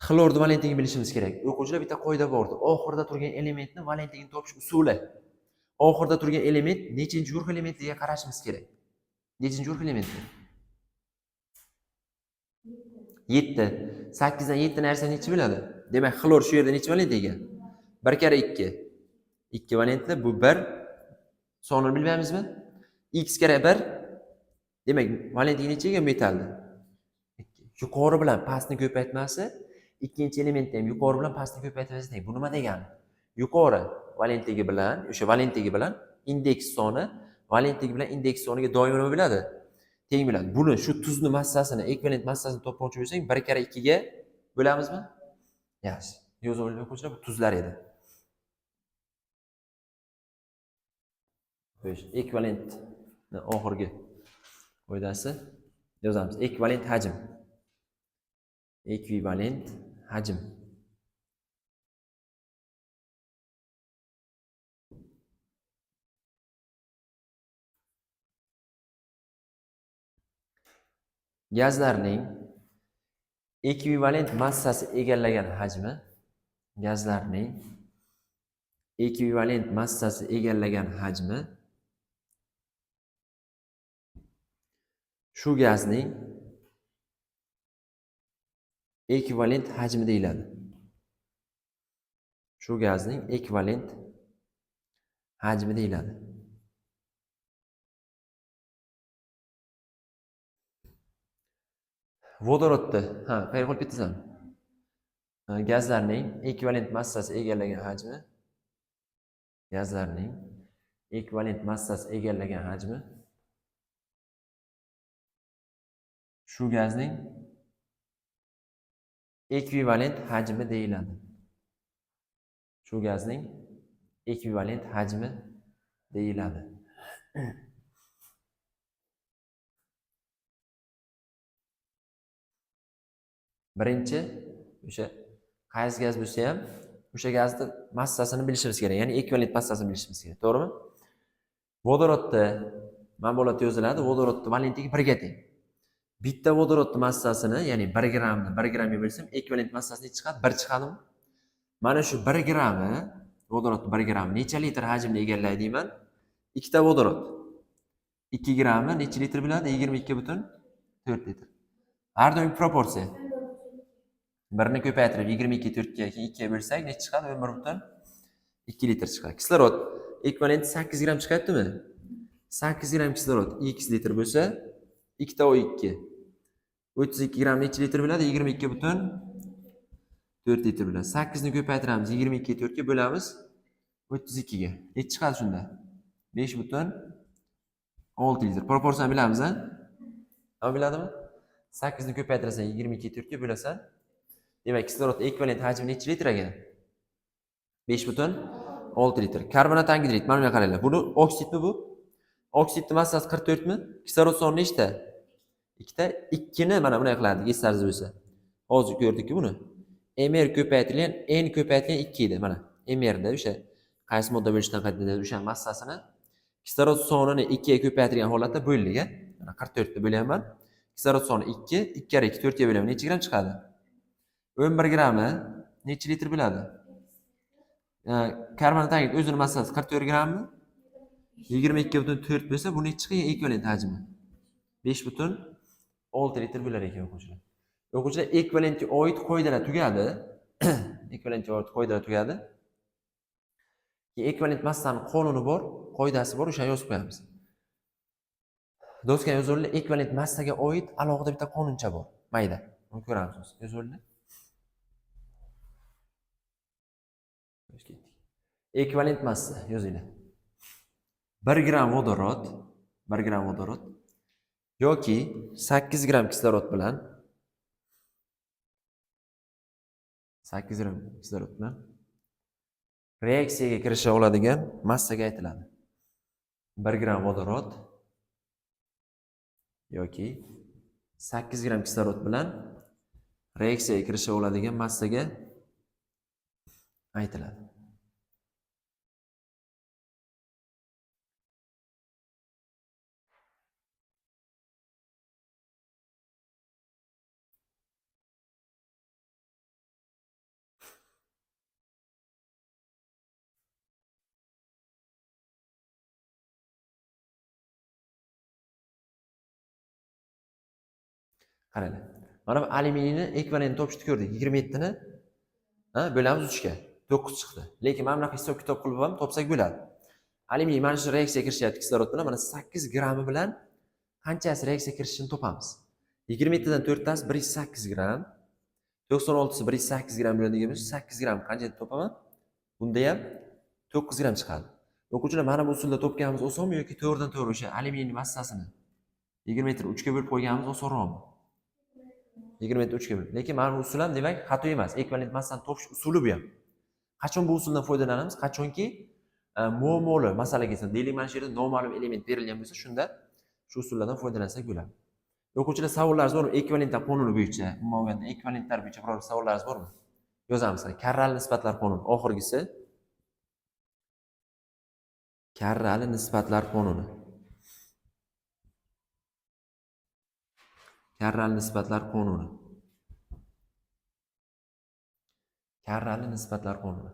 xlorni valentligini bilishimiz kerak. O'quvchilar, bitta qoida bordi. Oxirida turgan elementni valentligini topish usuli. Oxirida turgan element nechinchi guruh elementligiga qarashimiz kerak. Nechinchi guruh elementi? 7. 8 dan 7 narsa necha bo'ladi? Demak, xlor shu yerda necha valent ekan? 1 karra 2. 2 valentli, bu 1. Sonini bilmaymizmi? X karra 1. Demak, valentligi necha ekan metallda? 2. Yuqori bilan pastni ko'paytmasi ikkinchi elementda ham yuqori bilan pastni ko'paytmasi teng. Bu nima degani? Yuqori valentligi bilan, o'sha valentligi bilan indeks soni valentligi bilan indeks soniga doimo nima bo'ladi? Teng bo'ladi. Buni shu tuzni massasini, ekvivalent massasini topmoqchi bo'lsang, 1 karra 2 ga bo'lamizmi? Yaxshi. Yozib oling o'quvchilar, bu tuzlar edi. Xo'sh, ekvivalentni oxirgi qoidasi yozamiz. Ekvivalent hajm. Ekvivalent hajm. Gazlarning ekvivalent massasi egallagan hajmi, gazlarning ekvivalent massasi egallagan hajmi shu gazning ekvivalent hajmi deyiladi. Shu gazning ekvivalent hajmi deyiladi. Vodorodni, ha, qayerga qo'yib ketdingizmi? Gazlarning ekvivalent massasi egallagan hajmi, gazlarning ekvivalent massasi egallagan hajmi shu gazning ekvivalent hajmi deyiladi. Shu gazning ekvivalent hajmi deyiladi. Birinchi o'sha qaysi gaz bo'lsa ham o'sha gazni massasini bilishimiz kerak, ya'ni ekvivalent massasini bilishimiz kerak, to'g'rimi? Vodorodni mana bu holatda yoziladi, vodorodni valentligi 1 ga teng. Bitta vodorodni massasini, ya'ni 1 grammni 1 grammga bo'lsam, ekvivalent massasi necha chiqadi? 1 chiqadimi? Mana shu 1 grammi, vodorodni 1 grammi necha litr hajmni egallaydi deyman? 2 ta vodorod. 2 grammi necha litr bo'ladi? 22,4 litr. Har doim proporsiya. 1ni ko'paytirib 22 4 ga, keyin 2 ga bo'lsak necha chiqadi? 11,2 litr chiqadi. Kislorod ekvivalenti 8 gram chiqyaptimi? 8 gram kislorod x litr bo'lsa, 2 ta O2 32 gramm necha litr bo'ladi? 22,4 litr bo'ladi. 8 ni ko'paytiramiz, 22 4 ga bo'lamiz 32 ga. Necha chiqadi shunda? 5,6 litr. Proporsiyani bilamiz, a? Hamma biladimi? 8 ni ko'paytirasan, 22 4 ga bo'lasan. Demak, kislorod ekvivalent hajmi necha litr ekan? 5,6 litr. Karbonat angidrid, mana bunga qaranglar. Buni oksidmi bu? Oksidning massasi 44 mi? Kislorod soni nechta? 2ta. 2 ni mana bunday qilardik, eslaringiz bo'lsa. Hozir ko'rdikku buni. Mr ko'paytirilgan N ko'paytirilgan 2 edi mana. Mrda o'sha qaysi modda bo'lishidan qat'iy nazar o'sha massasini kislorod sonini 2 ga ko'paytirgan holatda bo'ldik, a? Mana 44 ni bo'lyapman. Kislorod soni 2, 2 karra 2 4 ga bo'laman. Necha gram chiqadi? 11 grammi necha litr bo'ladi? Karbonat angidrid o'zini massasi 44 grammi? 22,4 bo'lsa, bu necha chiqadi ekvivalent hajmi? 5,6 litr bo'lar ekan o'quvchilar. O'quvchilar, ekvivalentga oid qoidalar tugadi. Ekvivalentga oid qoidalar tugadi. Keyin ekvivalent massani qonuni bor, qoidasi bor, o'shani yozib qo'yamiz. Do'stlar, yozuvlar, ekvivalent massaga oid alohida bitta qonuncha bor. Mayda. Uni ko'ramiz hozir. Yozuvlar. Ekvivalent massa yozinglar. 1 gram vodorod, 1 gram vodorod yoki 8 gram kislorod bilan 8 gram kislorod bilan reaksiyaga kirisha oladigan massaga aytiladi. 1 gram vodorod yoki 8 gram kislorod bilan reaksiyaga kirisha oladigan massaga aytiladi. Qaranglar. Mana bu alyuminiyni ekvivalent topishni ko'rdik. 27 ni bo'lamiz 3 ga. 9 chiqdi. Lekin mana bunaqa hisob kitob qilib ham topsak bo'ladi. Alyuminiy mana shu reaksiyaga kirishyapti kislorod bilan, mana 8 grammi bilan qanchasi reaksiyaga kirishini topamiz. 27 dan 4 tasi 108 gram. 96 si 108 gram bo'ladigan bo'lsa, 8 gram qancha deb topaman? Bunda ham 9 gram chiqadi. O'quvchilar, mana bu usulda topganimiz osonmi yoki to'g'ridan to'g'ri o'sha alyuminiy massasini 27 3 ga bo'lib qo'yganimiz osonroqmi? 27 3 ga bo'lib. Lekin mana bu usul ham demak xato emas. Ekvivalent massani topish usuli bu ham. Qachon bu usuldan foydalanamiz? Qachonki muammoli masala kelsa, deylik mana shu yerda noma'lum element berilgan bo'lsa, shunda shu usullardan foydalansak bo'ladi. O'quvchilar, savollaringiz bormi? Ekvivalentlar qonuni bo'yicha, umuman ekvivalentlar bo'yicha biror savollaringiz bormi? Yozamiz. Karrali nisbatlar qonuni oxirgisi. Karrali nisbatlar qonuni. Karrali nisbatlar qonuni. Karrali nisbatlar qonuni.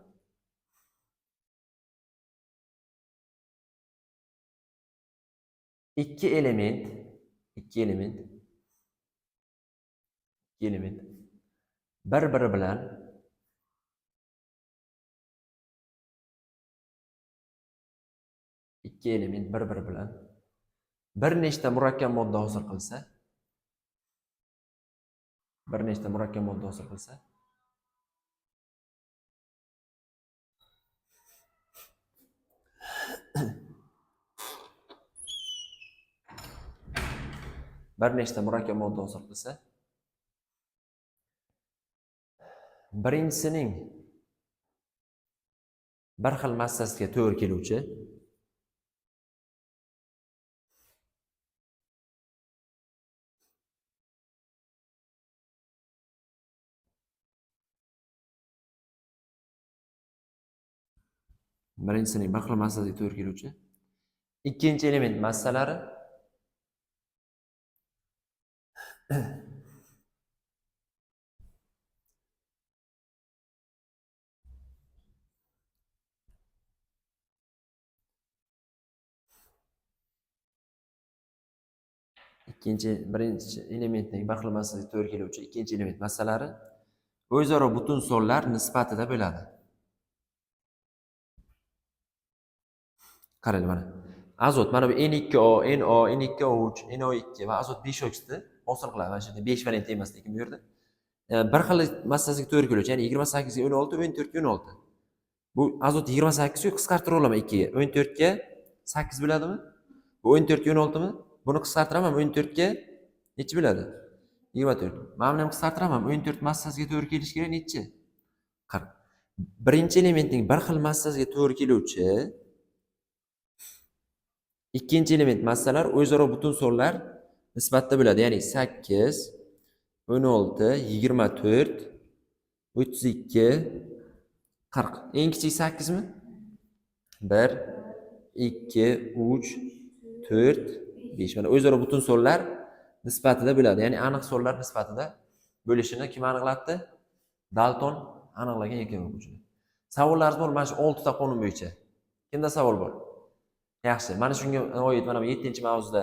Ikki element bir-biri bilan bir nechta murakkab modda hosil qilsa, birinchisining bir xil massasiga to'g'ri keluvchi ikkinchi element massalari birinchi elementning bir xil massasiga to'g'ri keluvchi ikkinchi element massalari o'zaro butun sonlar nisbatida bo'ladi. Qaranglar mana. Azot mana bu N2O, NO, N2O3, NO2 va azot 5 oksidi Hosil qiladi. Mana shu yerda 5 valent emas, lekin bu yerda bir xil massasiga to'g'ri keluvchi, ya'ni 28 ga 16, 14 ga 16. Bu azot 28 ku, qisqartira olaman 2 ga. 14 ga 8 bo'ladimi? Bu 14 ga 16 mi? Buni qisqartiraman, 14 ga nechi bo'ladi? 24. Mana buni ham qisqartiraman, 14 massasiga to'g'ri kelishi kerak nechi? 40. Birinchi elementning bir xil massasiga to'g'ri keluvchi ikkinchi element massalar o'zaro butun sonlar nisbatda bo'ladi. Ya'ni 8, 16, 24, 32, 40. Eng kichik 8 mi? 1, 2, 3, 4, 5. Mana o'zaro butun sonlar nisbatida bo'ladi. Ya'ni aniq sonlar nisbatida bo'lishini kim aniqlatdi? Dalton aniqlagan ekan o'quvchilar. Savollaringiz bor mana shu 6 ta qonun bo'yicha. Kimda savol bor? Yaxshi. Mana shunga oid mana bu 7-mavzuda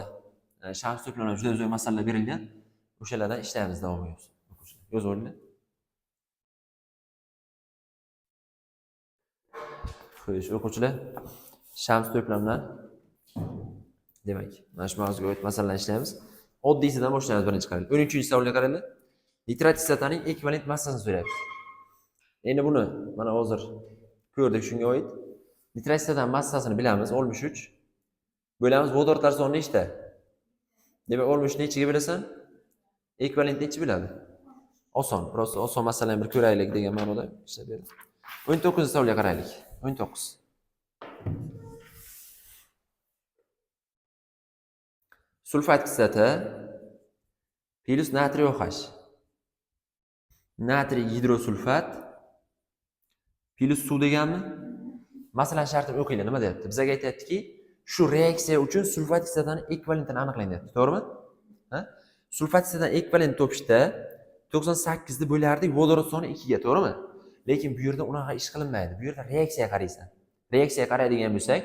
shams to'plami juda zo'r masalalar berilgan. O'shalardan ishlaymiz davom etamiz. O'quvchilar, yozib olinglar. Xo'sh, o'quvchilar, shams to'plamidan demak, mana shu mavzuga oid masalalarni ishlaymiz. Oddiysidan boshlaymiz birinchi qarang. 13-savolga qaranglar. Nitrat kislotaning ekvivalent massasini so'rayapti. Endi buni mana hozir ko'rdik shunga oid. Nitrat kislotaning massasini bilamiz, 63. Bo'lamiz vodorodlar soni nechta? Demak, 63 nechiga bo'lasan? Ekvivalent nechi bo'ladi? Oson, biroz oson masalani bir ko'raylik degan ma'noda ishlab berdim. 19-savolga qaraylik. 19. Sulfat kislota plus natriy OH. Natriy gidrosulfat plus suv deganmi? Masalan, shartini o'qinglar, nima deyapti? Bizga aytayaptiki, shu reaksiya uchun sulfat kislotaning ekvivalentini aniqlang deyapti, to'g'rimi? Ha? Sulfat kislotaning ekvivalent topishda 98 ni bo'lardik vodorod soni 2 ga, to'g'rimi? Lekin bu yerda unaqa ish qilinmaydi. Bu yerda reaksiyaga qaraysan. Reaksiyaga qaraydigan bo'lsak,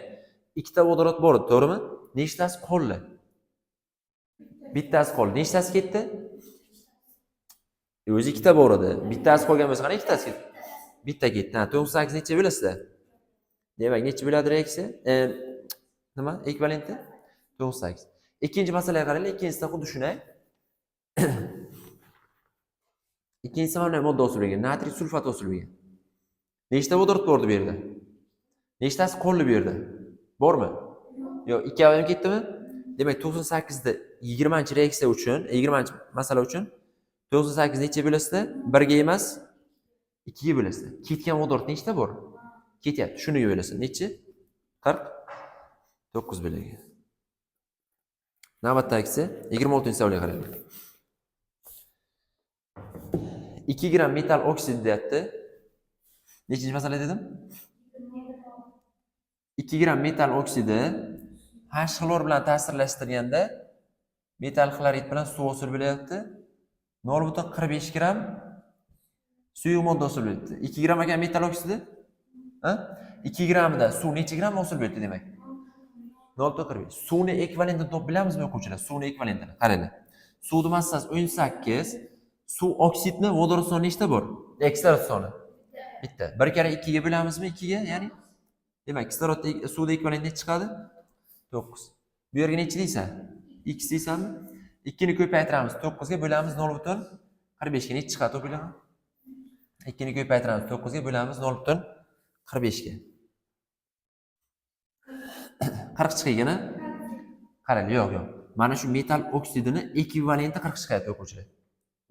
ikkita vodorod bor edi, to'g'rimi? Nechtasi qoldi? Bittasi qoldi. Nechtasi ketdi? O'zi ikkita bor edi. Bittasi qolgan bo'lsa, qani ikkitasi ketdi? Bitta ketdi. Ha, 98 necha bo'lasizlar? Demak, necha bo'ladi reaksiya? Nima? Ekvivalenti? 98. Ikkinchi masalaga qaranglar, ikkinchisida xuddi shunday. Ikkinchisi mana modda hosil bo'lgan, natriy sulfat hosil bo'lgan. Nechta vodorod bor bu yerda? Nechtasi qoldi bu yerda? Bormi? Yo'q, ikkovi ham ketdimi? Demak, 98 da 20-reaksiya uchun, 20-masala uchun 98 necha bo'lasizlar? 1 ga emas, 2 ga bo'lasizlar. Ketgan vodorod nechta bor? Ketyapti. Shuni bo'lasan. Nechi? 49 bo'ladi. Navbatdagisi 26-savolga qaraylik. 2 gram metal oksid deyapti. Nechinchi masala dedim? 2 gram metal oksidi H xlor bilan ta'sirlashtirganda metal xlorid bilan suv hosil bo'lyapti. 0,45 gram suyuq modda hosil bo'lyapti. 2 gram ekan metal oksidi? Ha? 2 gramida suv necha gram hosil bo'ldi demak? 0,45. Suvni ekvivalentini topib bilamizmi o'quvchilar? Suvni ekvivalentini qaranglar. Suvning massasi 18, suv oksidni vodorod soni nechta bor? Kislorod soni bitta. Bir karra 2 ga bo'lamizmi? 2 ga, ya'ni demak, kislorod suvda ekvivalent necha chiqadi? 9. Bu yerga necha deysan? X deysanmi? 2 ni ko'paytiramiz, 9 ga bo'lamiz 0,45 ga necha chiqadi topinglarmi? 2 ni ko'paytiramiz, 9 ga bo'lamiz 0,45 ga. 40 chiqigini qarang, yo'q, yo'q. Mana shu metal oksidini ekvivalenti 40 chiqadi o'quvchilar.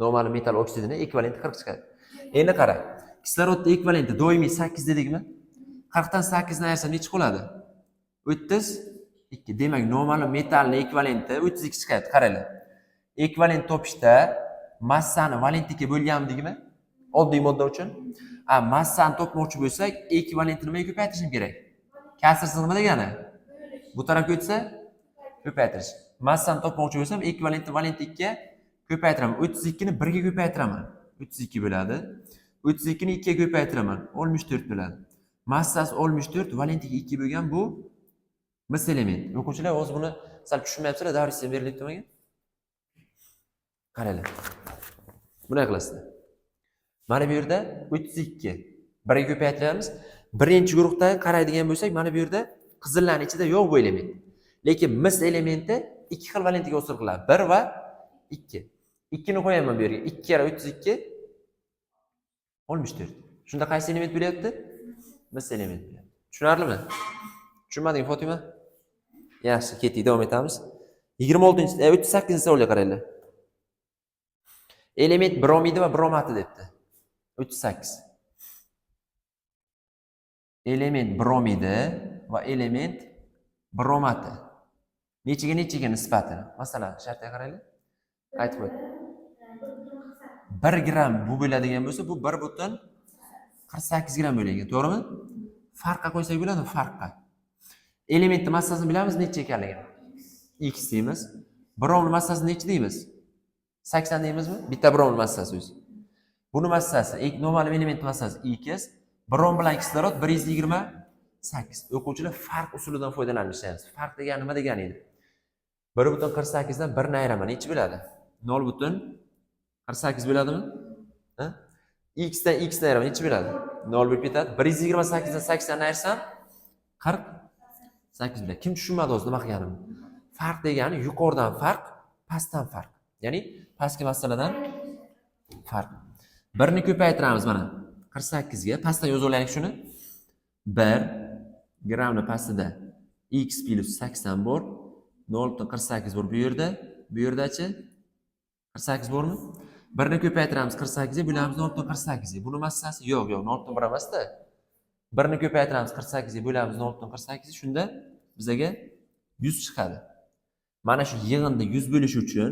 Normal metal oksidini ekvivalenti 40 chiqadi. Endi qara, kislorodning ekvivalenti doimiy 8 dedikmi? 40 dan 8 ni ayirsa necha qoladi? 32. Demak, normal metalning ekvivalenti 32 chiqadi. Qaranglar. Ekvivalent topishda massani valentlikka bo'lgandigimi? Oddiy modda uchun. A, massani topmoqchi bo'lsak, ekvivalentni nimaga ko'paytirishim kerak? Kasrsiz nima degani? Bu tarafga o'tsa ko'paytirish. Massani topmoqchi bo'lsam, ekvivalentni valentlikka ko'paytiraman. 32 ni 1 ga ko'paytiraman. 32 bo'ladi. 32 ni 2 ga ko'paytiraman. 64 bo'ladi. Massasi 64, valentligi 2 bo'lgan bu mis element. O'quvchilar, hozir buni sal tushunmayapsizlar, darsda berilyapti menga. Qaranglar. Bunday qilasizlar. Mana bu yerda 32 1 ga ko'paytiramiz. Birinchi guruhda qaraydigan bo'lsak, mana bu yerda qizillarning ichida yo'q bu element. Lekin mis elementi ikki xil valentga hosil qiladi. 1 va 2. 2 ni qo'yaman bu yerga. 2 karra 32 64. Shunda qaysi element bo'lyapti? Mis element bo'lyapti. Tushunarlimi? Tushunmadingmi, Fotima? Yaxshi, ketdik, davom etamiz. 26 38-savolga qaranglar. Element bromidi va bromati debdi. 38. Element bromidi va element bromati. Nechiga nechiga nisbati? Masalan, shartga qaranglar. Aytib qo'y. 1 gramm bu bo'ladigan bo'lsa, bu 1,48 gramm bo'lgan, to'g'rimi? Farqqa qo'ysak bo'ladimi? Farqqa. Elementning massasini bilamiz necha ekanligini. X deymiz. Bromning massasini necha deymiz? 80 deymizmi? Bitta bromning massasi o'zi. Buni massasi, noma'lum elementning massasi X, brom bilan kislorod 128. O'quvchilar farq usulidan foydalanib ishlaymiz. Farq degani nima degani edi? 1,48 dan 1 ni ayiraman, necha bo'ladi? 0,48 bo'ladimi? Ha? X dan X ni ayiraman, necha bo'ladi? 0 bo'lib ketadi. 128 dan 80 ni ayirsam 48 bo'ladi. Kim tushunmadi o'zi nima qilganimni? Farq degani yuqoridan farq, pastdan farq. Ya'ni pastki masaladan farq. 1 ni ko'paytiramiz mana 48 ga, pastdan yozib olaylik shuni. 1 grammni pastida x plus 80 bor, 0,48 bor bu yerda. Bu yerdachi 48 bormi? 1 ni ko'paytiramiz 48 ga, bo'lamiz 0,48 ga. Buni massasi yo'q, yo'q, 0,1 emas-da. 1 ni ko'paytiramiz 48 ga, bo'lamiz 0,48 ga, shunda bizaga 100 chiqadi. Mana shu yig'inda 100 bo'lishi uchun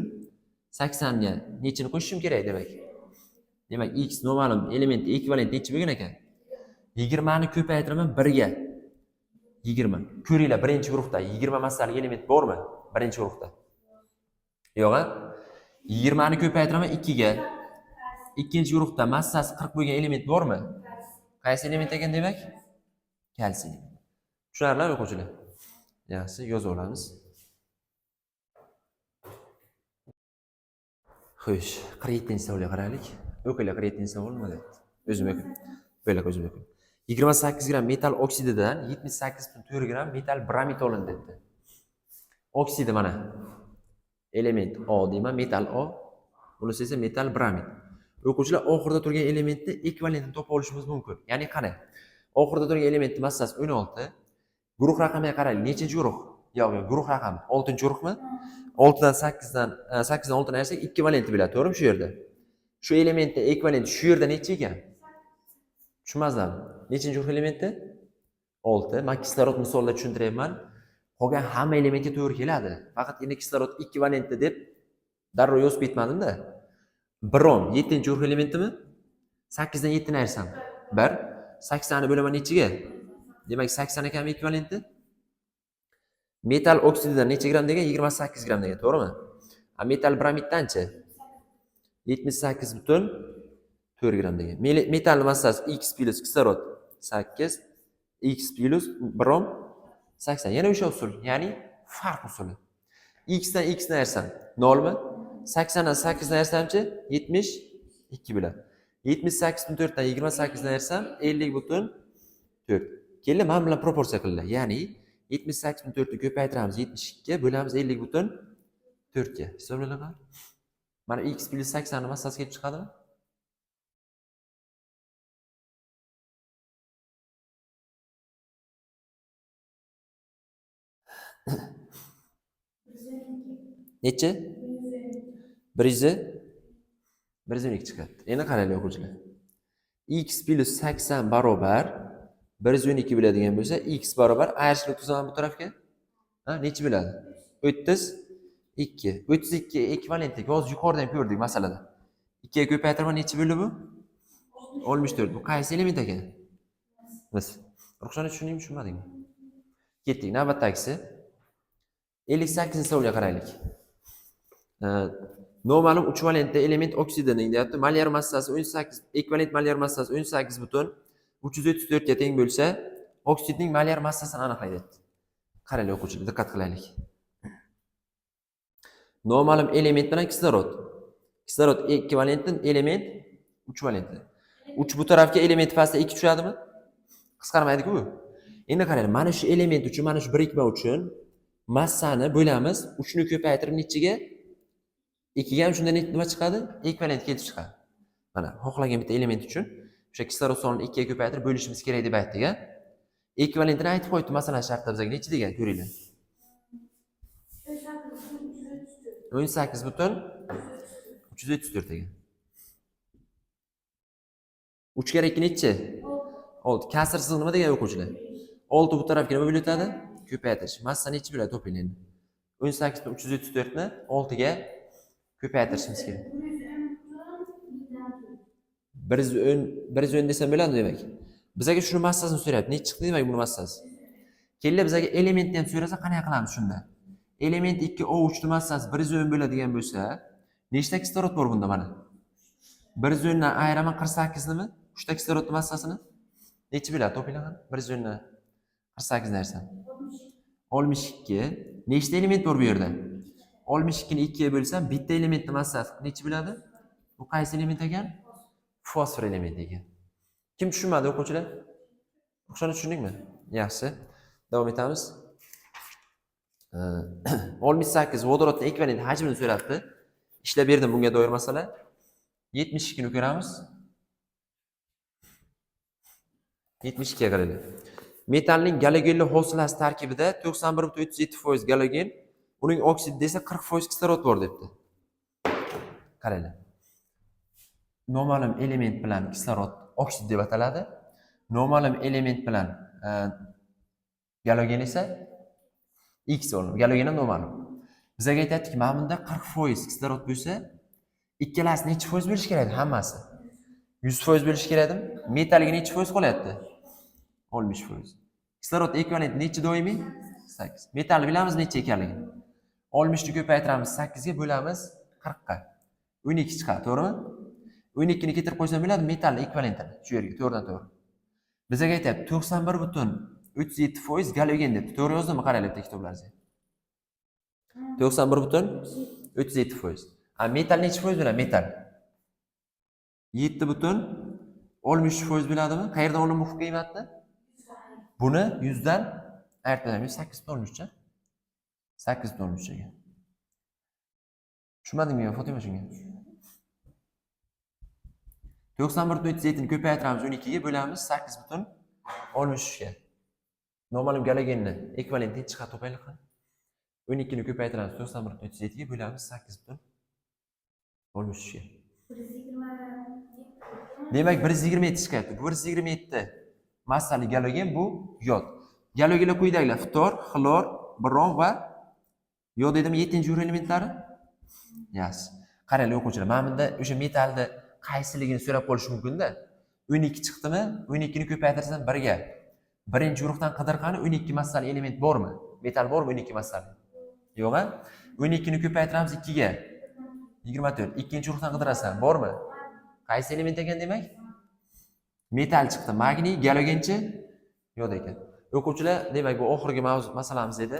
80 ga nechini qo'shishim kerak demak? Demak, x noma'lum element ekvivalent necha bo'lgan ekan? 20 ni ko'paytiraman 1 ga. 20. Ko'ringlar, birinchi guruhda 20 massali element bormi? Birinchi guruhda. Yo'q-a? 20 ni ko'paytiraman 2 ga. Ikkinchi guruhda massasi 40 bo'lgan element bormi? Qaysi element ekan demak? Kalsiy. Tushunarlimi o'quvchilar? Yaxshi, yozib olamiz. Xo'sh, 47-savolga qaraylik. O'qinglar, 47-savol nima deyapti? O'zim o'qing. Bo'lak, o'zim o'qing. 28 gramm metal oksididan 78,4 gramm metal bromid olindi debdi. Oksidi mana. Element O deyman, metal O. Bunisi esa metal bromid. O'quvchilar, oxirida turgan elementni ekvivalentini topa olishimiz mumkin. Ya'ni qani? Oxirida turgan elementning massasi 16. Guruh raqamiga qaraylik. Nechinchi guruh? Yo'q, yo'q, guruh raqami 6-guruhmi? 6 dan 8 dan 8 dan 6 ni ayirsak ekvivalenti bo'ladi, to'g'rimi shu yerda? Shu elementning ekvivalenti shu yerda necha ekan? Tushunmadingizmi? Nechinchi guruh elementi? 6. Men kislorod misolida tushuntiryapman. Qolgan hamma elementga to'g'ri keladi. Faqatgina kislorod ekvivalenti deb darrov yozib ketmadim-da. Brom 7-guruh elementimi? 8 dan 7 ni ayirsam 1. 80 ni bo'laman nechiga? Demak, 80 ekanmi ekvivalenti? Metal oksididan necha gramm degan? 28 gramm degan, to'g'rimi? A metal bromiddanchi? 78,4 gramm degan. Metal massasi X plus kislorod 8, X plus brom 80. Yana o'sha usul, ya'ni farq usuli. X dan X ni ayirsam 0 mi? 80 dan 8 ni ayirsamchi 72 bo'ladi. 78,4 dan 28 ni ayirsam 50,4. Kelin, mana bilan proporsiya qilinglar. Ya'ni 78,4 ni ko'paytiramiz 72 bo'lamiz 50,4 ga. Hisoblanadi. Mana x plus 80 ni massasi kelib chiqadimi? Necha? 112 chiqadi. Endi qaranglar o'quvchilar. X plus 80 barobar 112 bo'ladigan bo'lsa, x barobar ayirishlik o'tkazaman bu tarafga. Ha, necha bo'ladi? 32. 32 ekvivalentlik. Hozir yuqorida ham ko'rdik masalada. 2 ga ko'paytiraman necha bo'ldi bu? 64. Bu qaysi element ekan? Mis. Ruxshona, tushundingmi, tushunmadingmi? Ketdik. Navbatdagisi 58-savolga qaraylik. Noma'lum 3 valentli element oksidining deyapti. Molyar massasi 18, ekvivalent molyar massasi 18,334 ga teng bo'lsa, oksidning molyar massasini aniqlaydi deyapti. Qaranglar o'quvchilar, diqqat qilaylik. Noma'lum element bilan kislorod. Kislorod ekvivalentli element 3 valentli. 3 bu tarafga element pastda 2 tushadimi? Qisqarmaydi-ku bu. Endi qaranglar, mana shu element uchun, mana shu birikma uchun massani bo'lamiz 3 ni ko'paytirib nechiga? 2ga ham shunda nima chiqadi? Ekvivalent kelib chiqadi. Mana xohlagan bitta element uchun o'sha kislorod sonini 2 ga ko'paytirib bo'lishimiz kerak deb aytdik, a? Ekvivalentini aytib qo'yibdi, masalan, shartda bizga nechi degan, ko'ringlar. 18,334 degan. 3 karra 2 nechi? 6. Kasr siziq nima degan o'quvchilar? 6 bu tarafga nima bo'lib o'tadi? Ko'paytirish. Massa nechi bo'ladi toping endi. 18,334 ni 6 ga ko'paytirishimiz kerak. 110 desam bo'ladi demak. Bizga shuni massasini so'rayapti. Nechi chiqdi demak buni massasi? Kelinglar bizga elementni ham so'rasa qanday qilamiz shunda? Element 2O3 ni massasi 110 bo'ladigan bo'lsa, nechta kislorod bor bunda mana? 110 dan ayiraman 48 nimi? 3 ta kislorodning massasini nechi bo'ladi? Topinglar qani. 110 dan 48 narsa. 62. Nechta element bor bu yerda? 62 ni 2 ga bo'lsam, bitta elementning massasi nechi bo'ladi? Bu qaysi element ekan? Fosfor elementi ekan. Kim tushunmadi o'quvchilar? Ruxshona tushundingmi? Yaxshi. Davom etamiz. 68 vodorodning ekvivalent hajmini so'rabdi. Ishlab berdim bunga doir masala. 72 ni ko'ramiz. 72 ga qaraylik. Metallning galogenli hosilasi tarkibida 91,37% galogen, uning oksidida esa 40% kislorod bor debdi. Qaranglar. Noma'lum element bilan kislorod oksid deb ataladi. Noma'lum element bilan galogen esa X o'rni. Galogen ham noma'lum. Bizga aytyaptiki, mana bunda 40% kislorod bo'lsa, ikkalasi nechi foiz bo'lishi kerak edi hammasi? 100% bo'lishi kerak edimi? Metalga nechi foiz qolyapti? 60%. Kislorod ekvivalenti nechi doimiy? 8. Metallni bilamiz necha ekanligini. 60 ni ko'paytiramiz 8 ga bo'lamiz 40 ga. 12 chiqadi, to'g'rimi? 12 ni keltirib qo'ysam bo'ladi metall ekvivalentini shu yerga to'g'ridan to'g'ri. Bizga aytyapti 91,37% galogen debdi. To'g'ri yozdimmi? Qaranglar bitta kitoblaringizga. 91,37%. A metall nechi foiz bo'ladi? Metall 7,63% bo'ladimi? Qayerdan oldim bu qiymatni? Buni 100 dan ayirib beramiz 8,63. 8,63 ekan. Tushunmadingmi Fotima shunga? 91,37 ni ko'paytiramiz 12 ga bo'lamiz 8,63 ga. Noma'lum galogenni ekvivalentini chiqarib topaylik qani. 12 ni ko'paytiramiz 91,37 ga bo'lamiz 8,63 ga. Demak 127 chiqyapti. Bu 127 massali galogen bu yod. Galogenlar quyidagilar: ftor, xlor, brom va yod dedimi 7-guruh elementlari? Yaxshi. Qaranglar o'quvchilar, mana bunda o'sha metallni qaysiligini so'rab qolish mumkin-da. 12 chiqdimi? 12 ni ko'paytirsam 1 ga. Birinchi guruhdan qidir qani 12 massali element bormi? Metall bormi 12 massali? Yo'q-a? 12 ni ko'paytiramiz 2 ga. 24. Ikkinchi guruhdan qidirasan, bormi? Qaysi element ekan demak? Metall chiqdi. Magniy, galogenchi yo'q ekan. O'quvchilar, demak bu oxirgi mavzu masalamiz edi.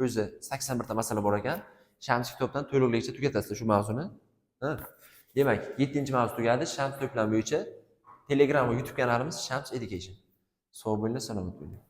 O'zi 81 ta masala bor ekan. Shams kitobdan to'liqligicha tugatasizlar shu mavzuni. Demak, 7-mavzu tugadi. Shams to'plam bo'yicha Telegram va YouTube kanalimiz Shams Education. Sog' bo'linglar, salomat bo'linglar.